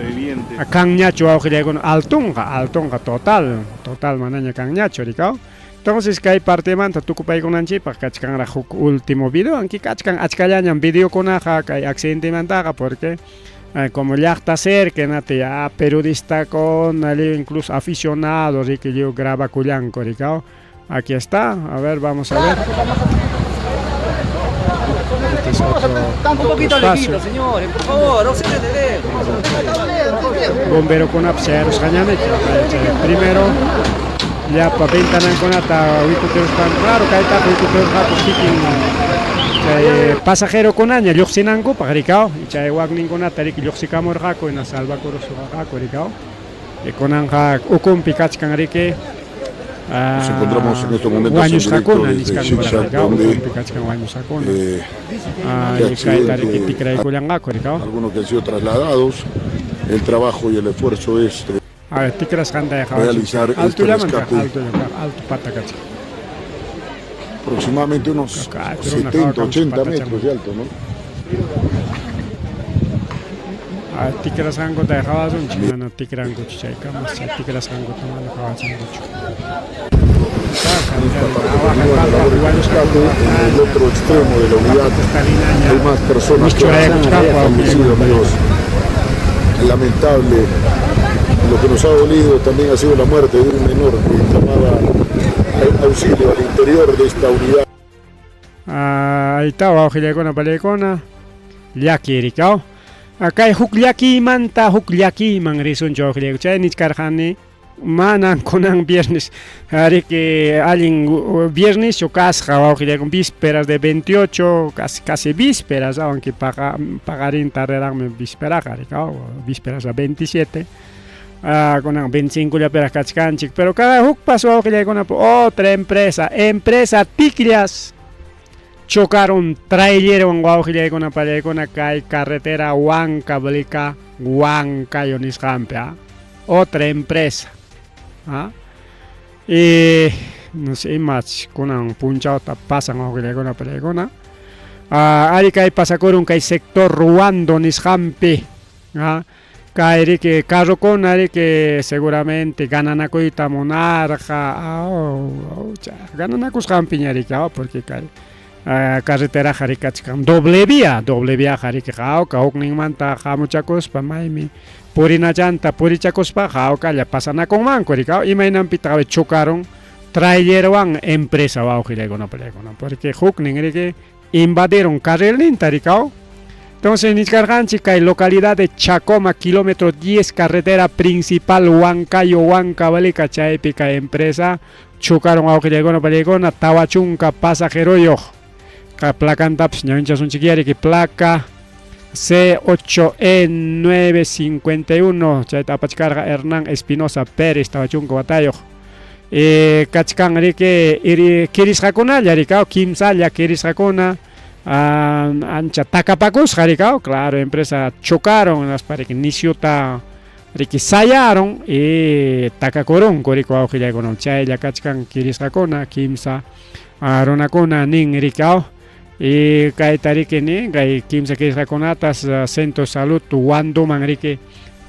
kanñachu wawqillaykuna, altonqa, altonqa total, total manaña kanñachu rikaw. Entonces kay partemanta tukupaykunanchikpaq kachkanraq huk último video, aunque kachkan achkallañam videokunaqa kay accidentemantaqa, porque como llaqta cerca nati ya periodistakuna incluso aficionados riki lliw grabakullanku rikaw. Aquí está, a ver, vamos a ver. Este es otro Un poquito espacio. lejito, señores, por favor, no se de lejos. Bomberokunapas chayarusqañamiki. Primero llapa ventanankunata wikutiruspan, claro, kaytaqa wikutirusqaku kikin chay pasajerokunaña lluqsinankupaq rikaw, chay wakninkunata riki lluqsikamurqaku hina salvakurusqaku rikaw. Y kunanqa ukunpi kachkan riki. Nos encontramos en estos momentos en directo wañusqakuna desde nichkanku Zigzag, rikaw, donde ukunpi kachkan wañusqakuna. este Y kayta riki accidente, tikraykullanqaku rikaw. algunos que han sido trasladados, el trabajo y el esfuerzo es A ver, tikrasqanta realizar este altollaman rescate. alto alto pata kachkan. Aproximadamente unos Acá, pero una 70, jaca, 80 pata metros de alto, ¿no? A tikrasqankuta qawasunchik, mana tikrankuchu chaykamas, chay tikrasqankuta mana qawachinkuchu. Continúa la labor de rescate en el otro extremo de la unidad. Hay más personas que han fallecido, amigos. Lamentable. Lo que nos ha dolido también ha sido la muerte de un menor que clamaba auxilio al interior de esta unidad. Ahí está, wawqillaykuna pallaykuna, llaki rikaw. Kay huk llakimanta huk llakiman risunchik wawqillayku. Chay nichkarqani manan kunan viernes riki allin vierneschu kasqa wawqillayku, vísperas de 28, casi, casi vísperas, aunque paqarinta riraqmi vísperaqa rikaw, vísperas a 27. Kunan 25 llapiraq kachkanchik, pero cada hukpas wawqillaykuna otra empresa, empresa Ticllas, chocaron trailerwan wawqillaykuna pallaykuna kay carretera Huancavelica Huancayo nisqanpi, otra empresa. Y no sé imach kunan punchawta pasan wawqillaykuna pallaykuna. Ari kay pasakurun kay sector Ruando nisqanpi, kay riki carrokuna riki seguramente gananakuyta munarqa, gananakusqanpiña riki, porque kay carreteraqa rikachkan doble vía, doble vía riki hawka hukninmanta hamuchakuspa maymi purinachanta purichakuspa hawkalla pasanakunmanku riki, imaynanpitaq chocaron trailerwan empresa wawqillaykuna pallaykuna, porque huknin riki invadieron carrilninta rikaw. Entonces nichkarqanchik kay localidad de Chacoma, kilómetro 10, carretera principal Huancayo, Huancavelica, chaypi kay empresa chocaron wawqillaykuna pallaykuna 40 pasajeroyuq. Kay placantapas ñawinchasunchik riki placa C8E951, chayta apachkarqa Hernán Espinosa Pérez, 40 watayuq. Kachkan riki kirisqakunalla rikaw, kimsalla kirisqakuna, ancha takapakusqa rikaw, claro, empresa chocaron, hinaspa riki nisyuta riki sayaron y takakurunku riki wawqillaykuna, chaylla kachkan kirisqakuna, kimsa runakuna nin rikaw. Y kayta riki nin, kay kimsa kirisqakunatas Centro de Salud Huandoman riki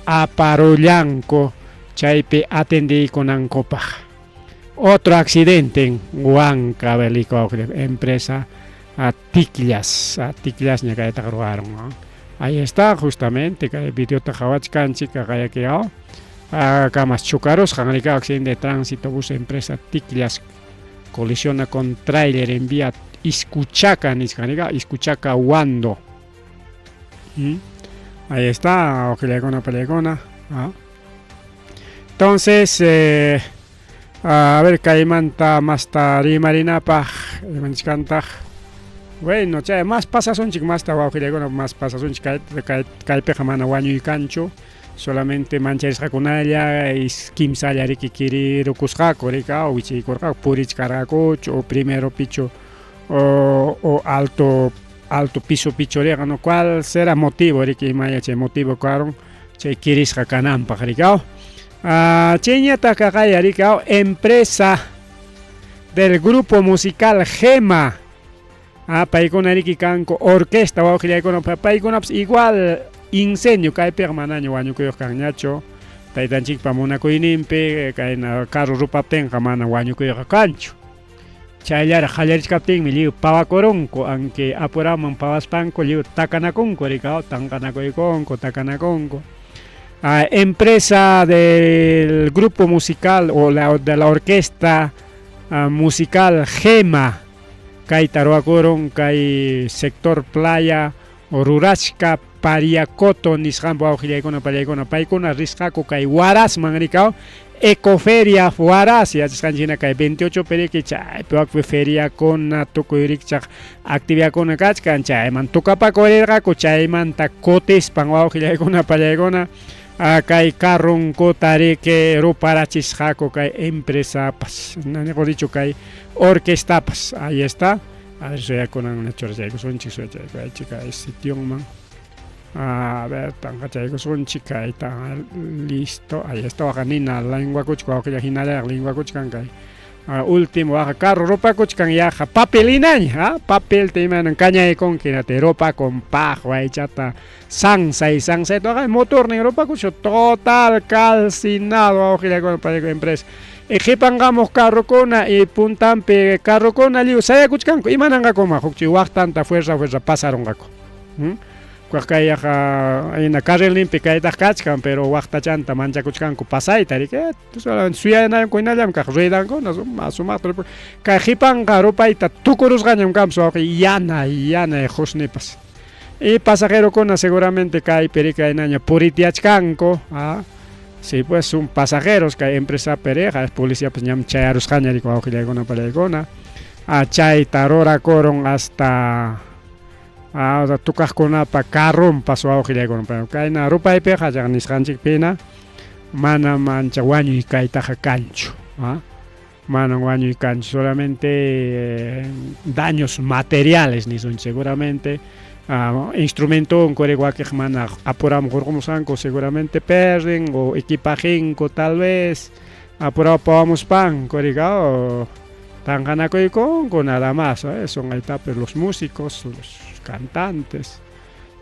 aparullanku chaypi atendiykunankupaq. Otro accidente en Huancavelica, empresa a Ticllas, a Ticllas ña kaytaqa ruwaron, ¿no? Ahí está justamente kay videota qhawachkanchik kaqayakiaw. Kamas chocarusqan rika accidente de tránsito bus empresa Ticllas colisiona con tráiler en vía Iscuchaca nisqan rika Iscuchaca Huando. Ahí está, ojillaykuna pallaykuna. Entonces, a ver kaymanta masta rimarinapaq imanchikantaq. Bueno, chay más pasasunchik masta wawqillaykuna más pasasunchik kay kay kaypiqa mana wañuy kanchu. Solamente mancharisqakunalla kimsalla riki kirirukusqaku rika wichiykurqaku purichkarqakuchu o primero pichu o alto alto piso pichuriqa no cuál será motivo riki imaya chay motivo karun chay kirisqa kananpaq rikaw. Chayñataq kaqaya rikaw empresa del grupo musical Gema. Paykuna riki kanku orquesta wawqillaykuna paykunapas igual incendio kaypiqa manaña wañukuyuq kanñachu taytanchikpa munakuyninpi kayna carro rupaptinqa mana wañukuyqa kanchu. Chayllaraq qallarichkaptinmi lliw pawakurunku aunque apuraman pawaspanku lliw takanakunku rikaw tanqanakuykunku takanakunku. Empresa del grupo musical o la de la orquesta musical Gema kayta ruwakurun kay sector playa rurachka Pariacoto nisqanpi wawqillaykuna pallaykuna paykuna risqaku kay Huarazman rikaw Ecoferia Huaraz yachasqanchik hina kay 28 periki chaypi wakpi feriakuna tukuy rikchaq actividadkuna kachkan chayman tukapakurirqaku chaymanta kutispan wawqillaykuna pallaykuna kay carronkuta riki ruparachisqaku kay empresapas mejor dicho kay orquestapas ahí está. A ver suyakunan churachaykusunchik suyachaykuaychik kay sitionman. A ver tanqachaykusunchik kayta listo ahí está waqa nina linguakuchka wawqilla hinallaraq linguakuchkan kay último waqa carro rupakuchkan yaqa papelinaña papelta imaynan kañaykunki hinata rupakun paq waychata sansay sansayta waqa motornin rupakuchkan total calcinado wawqillakuna payku empresa. Y qhipanqamuq carrokuna y puntanpi carrokuna lliw sayakuchkanku imananqakuma huk chay waqtanta fuerza fuerza pasarunqaku. Kaq kay yaqa ayna carrilninpi kaytaq kachkan pero waqtachanta manchakuchkanku pasayta riki solamente suyananku hinallam kaq ruedankuna suma sumaqta kay qhipanqa rupayta tukurusqañam kanpas wawqi yana yana qusnipas. Y pasajerokuna seguramente kaypi riki aynaña puritiachkanku si pues son pasajeros kay empresapi riqa policiapas ñam chayarusqaña riki wawqillaykuna pallaykuna chayta rurakurun hasta tukaqkunapa carronpas wawqillaykuna kayna rupaypiqa chay nisqanchikpina manam ancha wañuy kaytaqa kanchu manam wañuy kanchu solamente daños materiales nisunchik seguramente instrumentonku wakiq mana apuramuq hurqumusqanku seguramente perden o equipajinku tal vez apurado pawamuspanku rika o tanqanakuykunku nada más son ahí está los músicos los cantantes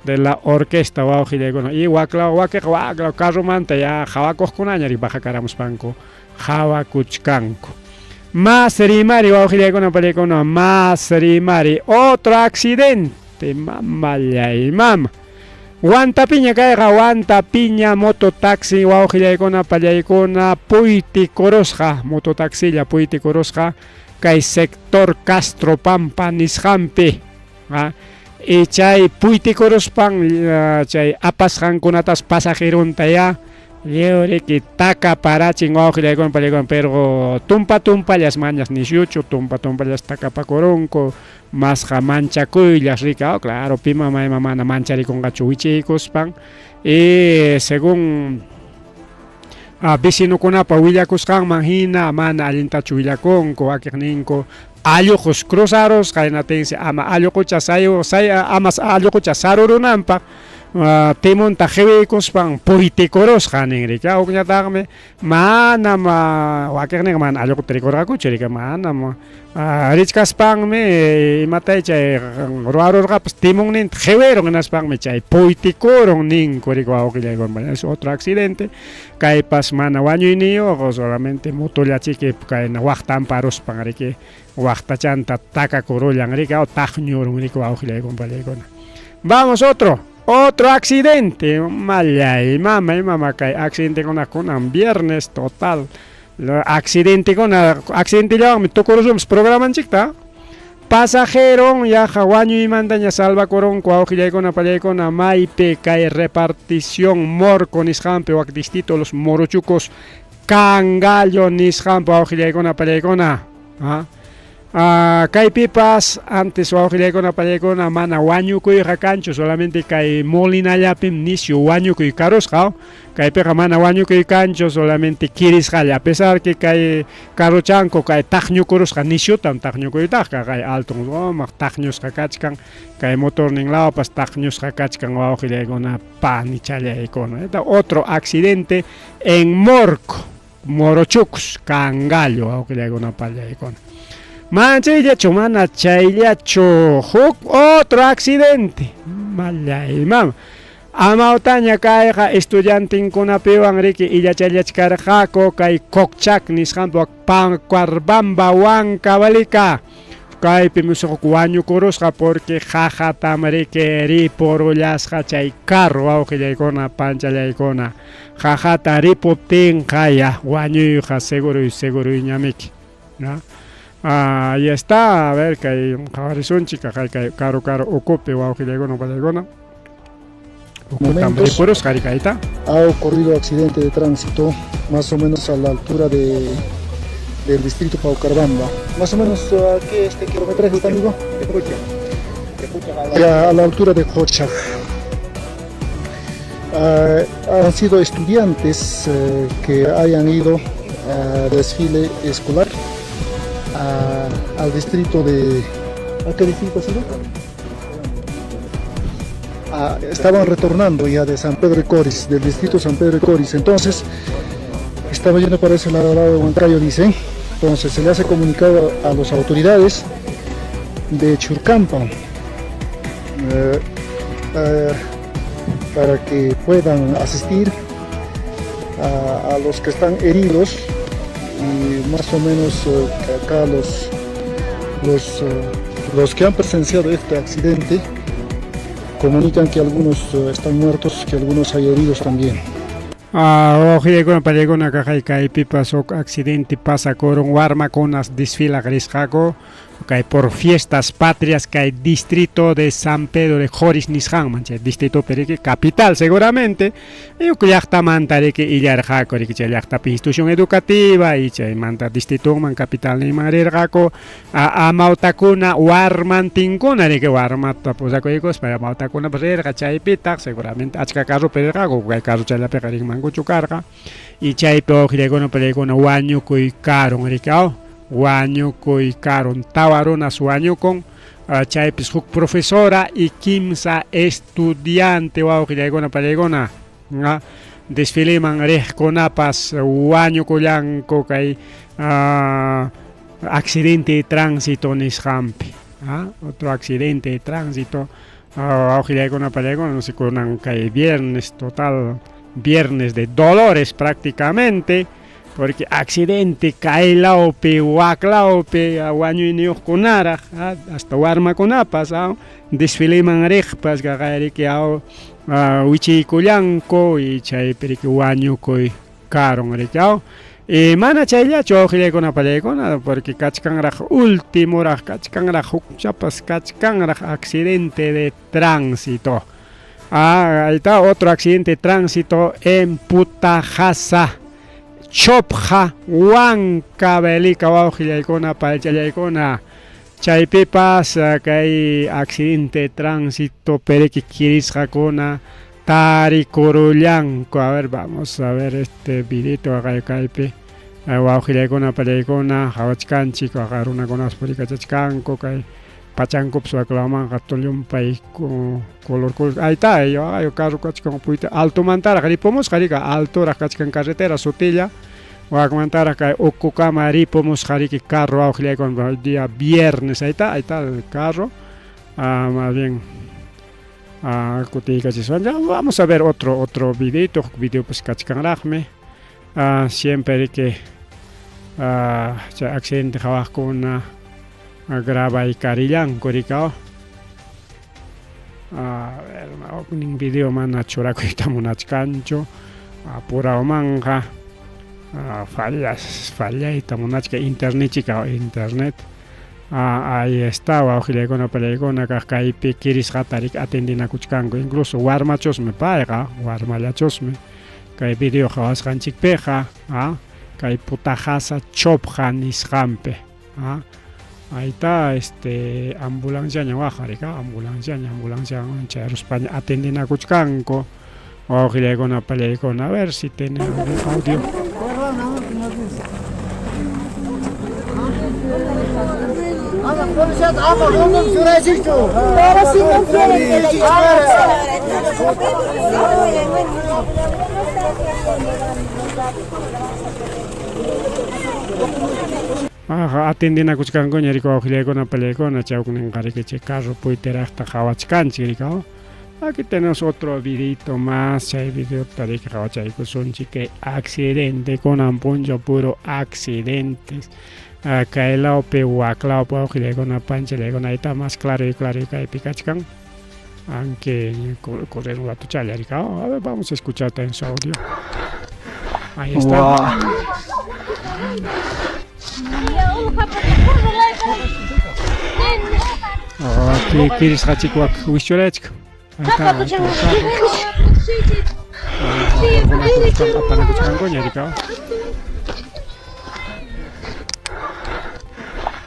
de la orquesta wawqillaykuna y waklaw wakiqa waklaw carromanta ya hawakuqkunaña riki bajakaramuspanku hawakuchkanku. Más rimari wawqillaykuna pallaykuna más rimari otro accidente mamallay mama. Huantapiña kayqa Huantapiña mototaxi wawqillaykuna pallaykuna puytikurusqa mototaxilla puytikurusqa kay sector Castro Pampa nisqanpi y chay puytikuruspan chay apasqankunatas pasajeronta ya lliw riki takaparachin wawqillaykuna pallaykuna pero tumpa tumpallas mañas nisyuchu tumpa tumpallas takapakurunku masqa manchakuyllas rika claro pima mayman mana mancharikunqachu wichiykuspan y según vecinokunapa willakusqanman hina mana allintachu willakunku wakiqninku alluqus cruzarusqa hinatinsi ama alluqucha sayu say ama alluqucha sarurunanpaq timonta qiwiykuspan puytikurusqa nin riki hukñataqmi manam wakiqninqa mana alluquta rikurqakuchu riki manam richkaspanmi imatay chay ruwarurqapas timonninta qiwirun hinaspanmi chay puytikurun ninku riki wawqillaykuna es otro accidente kaypas mana wañuyniyuq solamente motollachiki kayna waqtamparuspan riki waqtachanta takakurullan riki taqñurun riki wawqillaykuna pallaykuna. Vamos otro. Otro accidente, mallay mama, mama kay accidentekuna kunan viernes total. Accidentekuna, accidentellawanmi tukurusunpas programanchikta. Pasajero yaqa wañuymantaña salvakurunku wawqillaykuna pallaykuna maypi kay repartición Morco nisqanpi wak distrito los Morochucos Cangallo nisqanpi wawqillaykuna pallaykuna. ¿Ah? Kaypipas antes wawqillaykuna pallaykuna mana wañukuyqa kanchu, solamente kay Molinallapim nisyu wañukuy karusqa. Kaypiqa mana wañukuy kanchu, solamente kirisqalla, a pesar que kay carrochanku kay taqñukurusqa nisyutam taqñukuytaqqa kay alton sumaq taqñusqa kachkan, kay motornin lawpas taqñusqa kachkan wawqillaykuna panichallaykuna. Otro accidente en Morco, Morochucos, Cangallo, wawqillaykuna pallaykuna. Mana chayllachu, mana chayllachu, huk otro accidente. Mallay mama. Amawtaña kayqa estudiantinkunapiwan riki illachallachkarqaku kay Kokchak nisqanpi Paucarbamba Huancavelica. Kaypi musuq wañukurusqa porque qaqatam riki ripurullasqa chay carro wawqillaykuna panchallaykuna. Qaqata ripuptinqa ya wañuyqa seguro seguroñamiki. ¿No? Ahí está, a ver, kay qhawarisunchik kay kay karu karu ukupi wawqillaykuna pallaykuna. Momentos ha ocurrido accidente de tránsito más o menos a la altura del distrito Paucarbamba. Más o menos, ¿a qué kilometraje está, amigo? A la altura de Cocha. Han sido estudiantes que hayan ido a desfile escolar al distrito de... ¿A qué distrito ha sido? Estaban retornando ya de San Pedro de Coris, del distrito San Pedro de Coris. Entonces, estaba yendo para ese lado, al lado de Huancayo, dicen. Entonces, se le hace comunicado a las autoridades de Churcampa para que puedan asistir a los que están heridos y más o menos acá los que han presenciado este accidente comunican que algunos están muertos, que algunos hay heridos también. Wawqillaykuna pallaykuna kaqay kaypipas huk accidente pasakurun warmakunas desfilaq risqaku kay por fiestas patrias kay distrito de San Pedro de Joris nisqanman chay distritopi riki capital seguramente y huk llaqtamanta riki illarqaku riki chay llaqtapi institución educativa y chaymanta distritoman capitalninman rirqaku amawtakuna warmantinkuna riki warmata pusakuykuspa amawtakunapas rirqa chaypitaq seguramente achka carropi rirqaku kay carro chayllapiqa rinmankuchu karqa y chaypi wawqillaykuna pallaykuna wañukuy karun riki aw wañukuy karun tawa runas wañukun chaypis huk profesora y kimsa estudiante wawqillaykuna pallaykuna desfileman riqkunapas wañukullanku kay accidente de tránsito nisqanpi. Otro accidente de tránsito wawqillaykuna pallaykuna no sé kunan kay viernes total viernes de dolores prácticamente porque accidente kaylawpi waklawpi wañuyniyuqkunaraq hasta warmakunapas desfileman riqpas qaqayriki wichiykullanku y chaypi riki wañukuy karun riki y mana chayllachu wawqillaykuna pallaykuna porque kachkanraq ultimoraq kachkanraq hukchapas kachkanraq accidente de tránsito. Ahí está otro accidente de tránsito en Putajasa, Chopja, Huancavelica, wawqillaykuna paychallaykuna. Chaypipas kay accidente de tránsito periki kirisqakuna tarikurullanku. A ver, vamos a ver este videito kaypi. Wawqillaykuna pallaykuna qhawachkanchik runakunapas purikachachkanku kay pachankupas waklamanqa tullumpay color color. Ahí está, ay carro kachkan puyta altomantaraq ripumusqa rika altoraq kachkan carretera sutilla. Wakmantaraq kay ukukama ripumusqa riki carro wawqillaykuna día viernes. Ahí está el carro. Más bien kutiykachiswan. Ya vamos a ver otro videito, video pues kachkanraqmi. Siempre que chay accidente qhawaqkuna grabay karillanku rika. A ver, Huknin video mana churakuyta munachkanchu. Apurawmanqa fallas fallayta munachka internet chika internet. Ahí está wawqillaykuna pallaykuna kaq kaypi kirisqata riki atendinakuchkanku incluso warmachusmi payqa warmallachusmi kay video qhawasqanchikpiqa kay Putahasa Chopqa nisqanpi. Ah, ahí este ambulanciaña waqan riki, ambulanciaña, ambulanciawan chayaruspaña atendinakuchkanku wawqillaykuna pallaykuna, a ver si tiene algún audio. Pero si no quieren que le Aja, atendinakuchkankuña riki wawqillaykuna pallaykuna chay hukninqa riki chay carro puyteraqta qhawachkanchik riki. Aquí tenemos otro videito más, chay videota riki qhawachaykusunchik kay accidente kunan punchaw puro accidentes. Kay lawpi wak lawpi wawqillaykuna panchallaykuna ahí está más claro y claro y kaypi kachkan. Aunque correr un rato challa riki. A ver, vamos a escuchar en su audio. Ahí está. Wow. Aquí kirisqachik wak wischurachik. Ahí está, ahí está el carro. Apanakuchkankuña riki.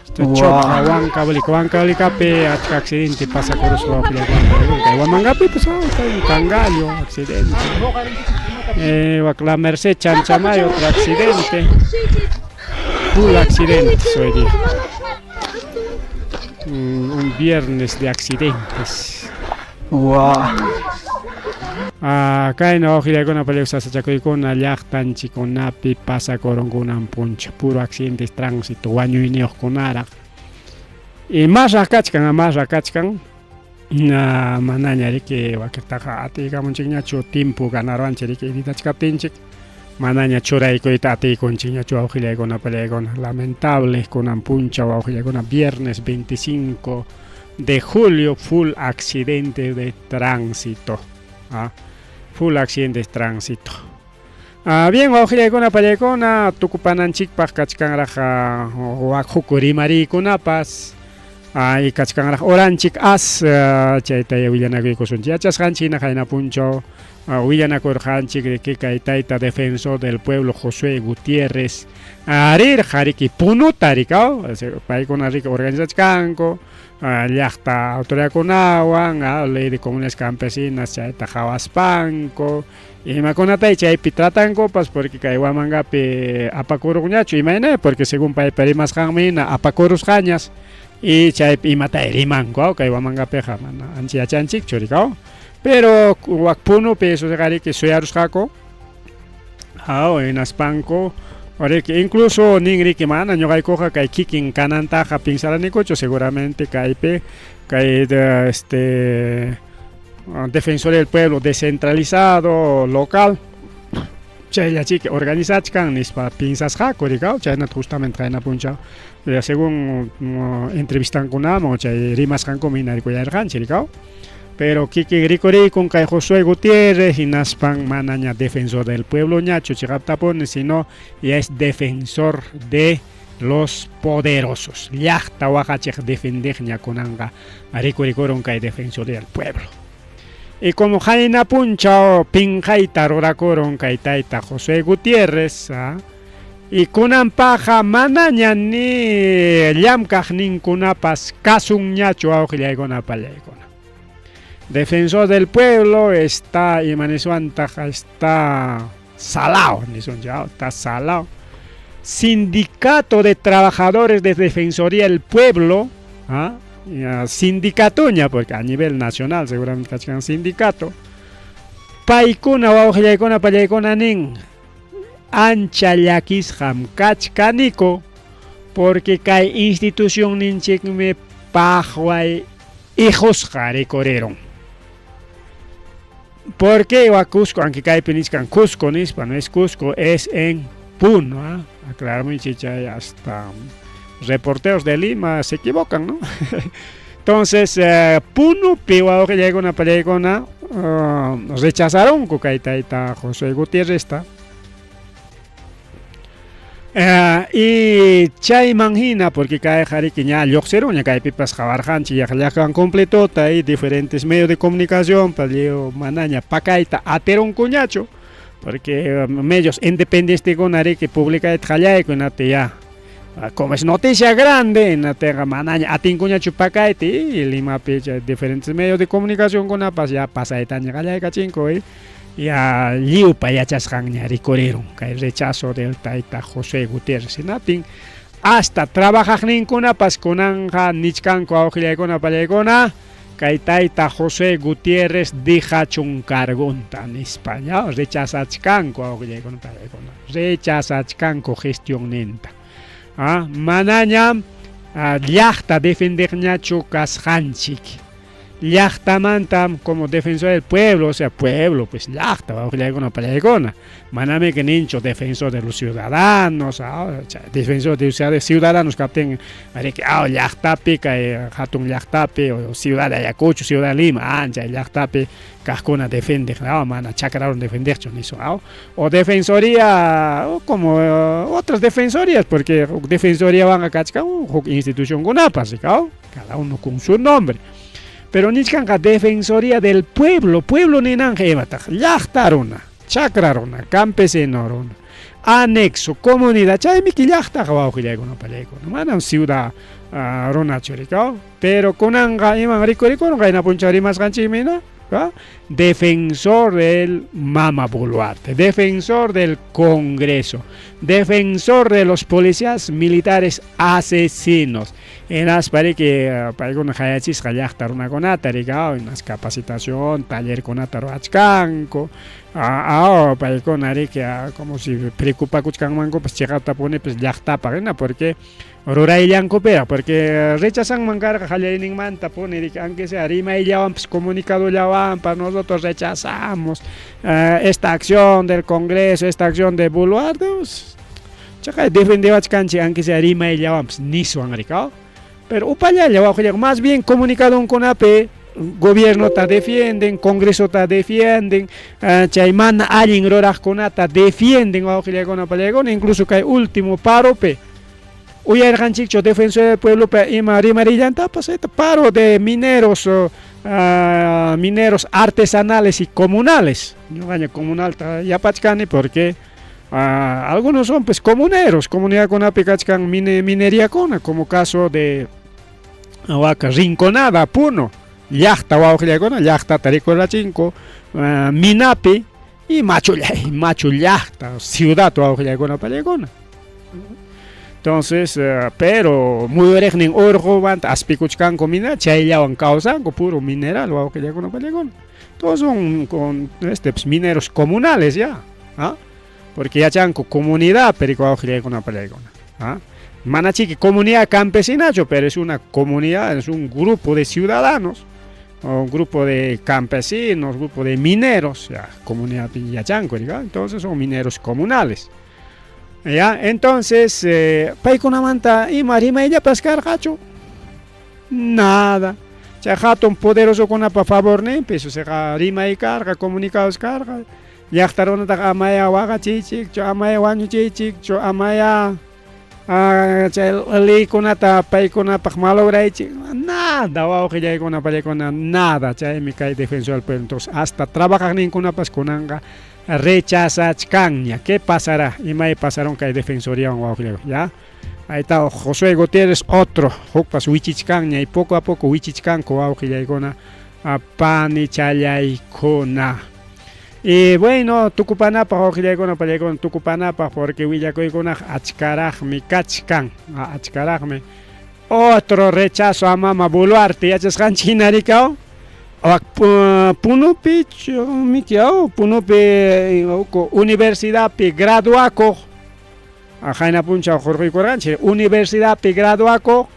Este Chopqa, Huancavelica, Huancavelicapi achka accidente pasakurusqa wawqillaykuna kay Huamangapi pues oh, Cangallo, accidente. Wak La Merced, Chanchamayo, otro accidente. Full accidentes hoy día. Un viernes de accidentes. Wow. Kayna wawqillaykuna pallaykuna sasachakuykuna llaqtanchikkunapi pasakurunkunan puncha puro accidentes tránsito wañuyniyuqkunaraq. Y masraq kachkan, masraq kachkan. Manaña riki wakirtaqa atiykamunchikñachu timpu ganaruwanchik riki editachkaptinchik manaña churaykuyta atiykunchikñachu wawqillaykuna pallaykuna. Lamentable kunan puncha wawqillaykuna viernes 25 de julio full accidente de tránsito. Full accidente de tránsito. Bien, wawqillaykuna pallaykuna tukupananchikpaq kachkanraq wak huk rimariykunapas y kachkanraq oranchik as chayta willanakuykusunchik. Yachasqanchik hina qayna punchaw willanakurqanchik riki kay tayta defensor del pueblo Josué Gutiérrez rirqa riki Punuta rikaw paykuna riki organizachkanku llaqta autoridadkunawan ley de comunidades campesinas chayta qhawaspanku imakunatay chaypi tratankupas porque kay Huamangapi apakuruqñachu imayna porque según paypa rimasqanmi hina apakurusqañas y chaypi imatay rimanku kay Huamangapiqa mana ancha yachanchikchu rikaw pero wak Punupi eso riki suyarusqaku hinaspanku riki incluso nin riki mana ñuqaykuqa kay kikin kanantaqa piensaranikuchu seguramente kaypi kay este Defensoría del Pueblo descentralizado local chayllachiki organizachkan nispa piensasqaku rikaw chaynata justamente qayna punchaw según entrevistankunaman chay rimasqankuman hina rikuyarqanchik rikaw pero kikin rikurikun kay Josué Gutiérrez hinaspan manaña defensor del pueblo ñachu chiqaptapuni sino ya es defensor de los poderosos llaqta waqachiq defendeqña kunanqa rikurikurun kay defensoría del pueblo. Y como qayna punchaw pinqayta rurakurun kay tayta Josué Gutiérrez y kunanpaqqa manaña ni llamkaqninkunapas kasunñachu wawqillaykuna pallaykuna. Defensor del pueblo está imaniswantaq está salao nisunchik está salao. Sindicato de Trabajadores de Defensoría del Pueblo, sindicatuña, porque a nivel nacional seguramente kachkan sindicato. Paykuna wawqillaykuna pallaykuna nin ancha llakisqam kachkaniku porque kay institucionninchikmi paqway hijosqa rikurirun. ¿Por qué wa Cusco? Aunque kaypi nichkan Cusco nispa, no es Cusco, es en Puno. Aclaramos chay hasta reporteros de Lima se equivocan, ¿no? Entonces, Puno, wawqillaykuna pallaykuna rechazarunku kay tayta José Gutierrezta. Y chayman hina, porque kayqa riki ña lluqsirunña kaypipas qawarqanchik llaqllaqwan completota y diferentes medios de comunicación pa lliw manaña pakayta atirunkuñachu, porque medios independientekuna riki publicayta qallayku hinaptin ya como es noticia grande hinaptinqa manaña atinkuñachu pakayta y Limapi chay diferentes medios de comunicacionkunapas ya pasaytaña qallaykachinku y ya lliwpa yachasqanña rikurirun kay rechazo del tayta José Gutiérrez hinaptin hasta trabajaqninkunapas kunanqa nichkanku awqillaykuna pallaykuna kay tayta José Gutiérrez dejachun cargonta nispa ña rechazachkanku awqillaykuna pallaykuna rechazachkanku gestionninta manañam llaqta defendeqñachu kasqanchik. Llaqtamantam como defensor del pueblo, o sea, pueblo, pues llaqta, wawqillaykuna pallaykuna. Manami que ninchu defensor de los ciudadanos, defensor de ciudadanos kaptin ariki llaqtapi kay hatun llaqtapi o ciudad de Ayacucho, ciudad de Lima, chay llaqtapi kaqkuna defendeq, mana chakrarun defendeqchu nisun, o defensoría, o como otras defensorías, porque defensoría van kachkan huk institucionkunapas, cada uno con su nombre. Pero nichkanqa defensoría del pueblo, pueblo ninanja imataq, llaqta runa, chakra runa, campesino runa, anexo, comunidad, chaymiki llaqtaqa wawqillaykuna pallaykuna, manam ciudad runachu rikaw, pero kunanqa iman rikurikurun qayna punchaw rimasqanchikmi defensor del Mama Boluarte, defensor del Congreso, defensor de los policías militares asesinos. Hinaspa riki paykuna qayachisqa llaqta runakunata rikaw, hinas capacitación, tallerkunata ruwachkanku, paykuna riki como si preocupakuchkanmankupas chiqaptapunipas llaqtapaq hina porque rurayllankupiraq, porque rechazanman karqa qallayninmanta puni riki aunque sea rimayllawanpas comunicadollawanpas nosotros rechazamos esta acción del Congreso, esta acción de Boluarte, chaqay defendewachkanchik aunque sea rimayllawanpas niswan rikaw. Pero upallalla wawqillayku, más bien comunicadonkunapi gobiernota defienden, congresota defienden, chay mana allin ruraqkunata defienden wawqillaykuna pallaykuna, incluso kay último paropi uyarqanchikchu defensor del pueblopa ima rimarillantapas, paro de mineros, mineros artesanales y comunales. Ñuqaña comunalta yapachkani porque algunos son pues comuneros, comunidadkunapi kachkan mineriakuna, como caso de Huaca Rinconada, Puno, llaqta wawqillaykuna, llaqtata rikurachinku minapi y machu machu llaqta, ciudad wawqillaykuna pallaykuna. Entonces, pero muyuriqnin urqumanta aspikuchkanku mina, chayllawan kawsanku, puro mineral wawqillaykuna pallaykuna. Todos son con pues, mineros comunales ya, porque yachanku comunidad perico wawqillaykuna pallaykuna. Mana chiki comunidad campesinacho, pero es una comunidad, es un grupo de ciudadanos, o un grupo de campesinos, grupo de mineros, ya, comunidad yachanku, entonces son mineros comunales. Ya, entonces, paykunamanta ima rimayllapas karqachu? Nada. Chay hatun poderosokunapa favorninpi susiqa rimay karqa, comunicados karqa. Llaqta runataqa amaya waqachiychikchu, amaya wañuchiychikchu, amaya chay leykunata paykunapaq malograychik. Nada, wawqillaykuna pallaykuna, nada. Chaymi kay defensor del pueblo. Entonces, hasta trabajaqninkunapas kunanqa rechazachkanña. ¿Qué pasará? Imay pasaron kay defensoriawan wawqillaykuna, ya. Ahí está Josué Gutiérrez, otro, hukpas wichichkanña y poco a poco wichichkanku wawqillaykuna, panichallaykuna. Y bueno, tukupanapaq wawqillaykuna pallaykuna tukupanapaq porque willakuykunaqa achkaraqmi kachkan, achkaraqmi. Otro rechazo a Mama Boluarte, yachasqanchik hina rikaw. Punupi, miki Punupi universidadpi graduakuq, qayna punchaw hurquykurqanchik, universidadpi graduakuq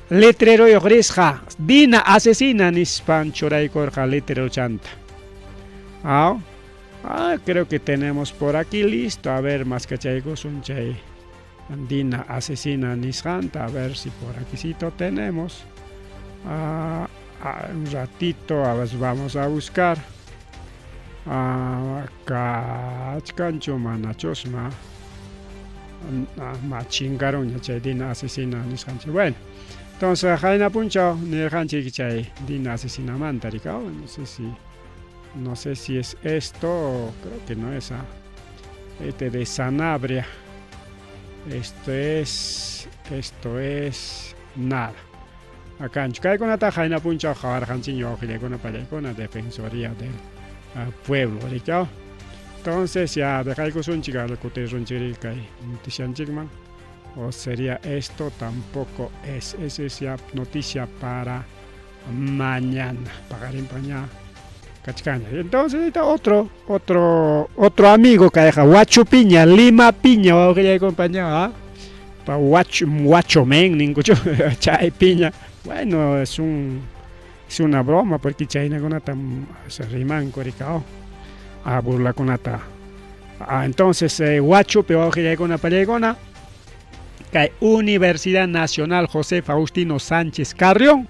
letreroyuq risqa, Dina asesina nispan churaykurqa letrerochanta. Creo que tenemos por aquí listo, a ver, más kachaykusun chay Dina asesina nisqanta, a ver si por aquícito tenemos. Un ratito, a ver, vamos a buscar. Kachkanchu manachusma ma chinkarunña chay Dina asesina nisqanchik. Bueno, entonces qayna punchaw nirqanchik chay Dina asesinamanta rikaw, no sé si no sé si es esto, creo que no es, este de Sanabria. Esto es, esto es nada. Akanchu kaykunata qayna punchaw qawarqanchik wawqillaykuna pallaykuna Defensoría del Pueblo rikaw. Entonces ya dejaykusunchik kutirunchik kay noticianchikman. O sería esto tampoco es. Esa es ya noticia para mañana. Paqarinpaña kachkaña. Entonces ahí está otro, otro, otro amigo kayqa Huacho Piña, Lima Piña, wawqillaykuna ¿ah? Pa Huacho, Huacho men ninkuchu chay piña. Bueno, es un es una broma porque chaynakunata rimanku rikaw a burlakunata. Ah, entonces Huachupi wawqillaykuna pallaykuna kay Universidad Nacional José Faustino Sánchez Carrión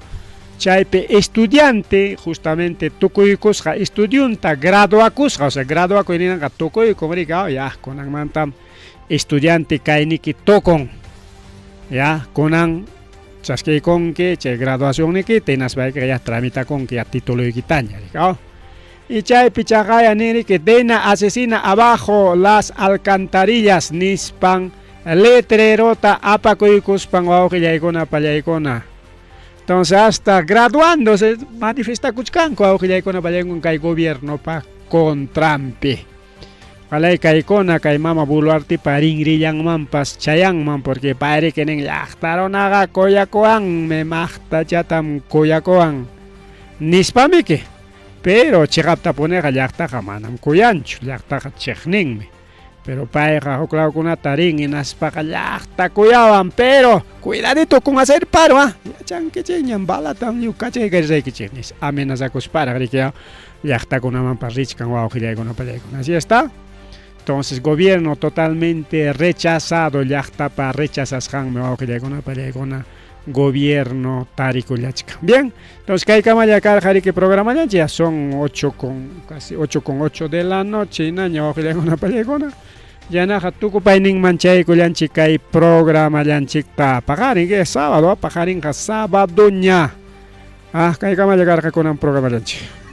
chaypi estudiante justamente tukuykusqa estudiunta graduakusqa, o sea, graduakuy ninanqa tukuykun rikaw ya kunanmantam estudiante kayniki tukun ya kunan chaskiykunki chay graduacionnikita hinaspaykiqa ya tramitakunki ya tituloykitaña rikaw. Y chaypi chaqaya ninriki Dina asesina abajo las alcantarillas nispan letrerota apakuykuspan wawqillaykuna pallaykuna. Entonces hasta graduándose manifestakuchkanku wawqillaykuna pallaykuna kay gobiernopa contranpi. Ojalá kaykuna kay mama Boluartepa rinrillanmanpas chayanman porque payriki nin llaqta runaqa kuyakuwanmi maqtachatam kuyakuwan nispamiki. Pero chiqaptapuniqa llaqtaqa manam kuyanchu, llaqtaqa chiqninmi. Pero payqa huk lawkunata rin hinaspaqa llaqta kuyawan, pero cuidadito con hacer paro, ah, yachankichikñam balatam lliw kachaykarisaykichik nis amenazakusparaq riki llaqtakunamanpas richkan wawqillaykuna pallaykuna. Así está. Entonces, gobierno totalmente rechazado, llaqtapa rechazasqanmi wawqillaykuna pallaykuna gobierno tarikullachkan. Bien, entonces kaykamalla karqa riki programallanchik, ya son 8 con casi 8 con 8 de la noche hinaña wawqillaykuna pallaykuna. Yanaqa tukupayninman chaykullanchik kay programallanchikta paqarin, que es sábado, paqarinqa sábadoña. Ah, kaykamalla karqa kunan programallanchik.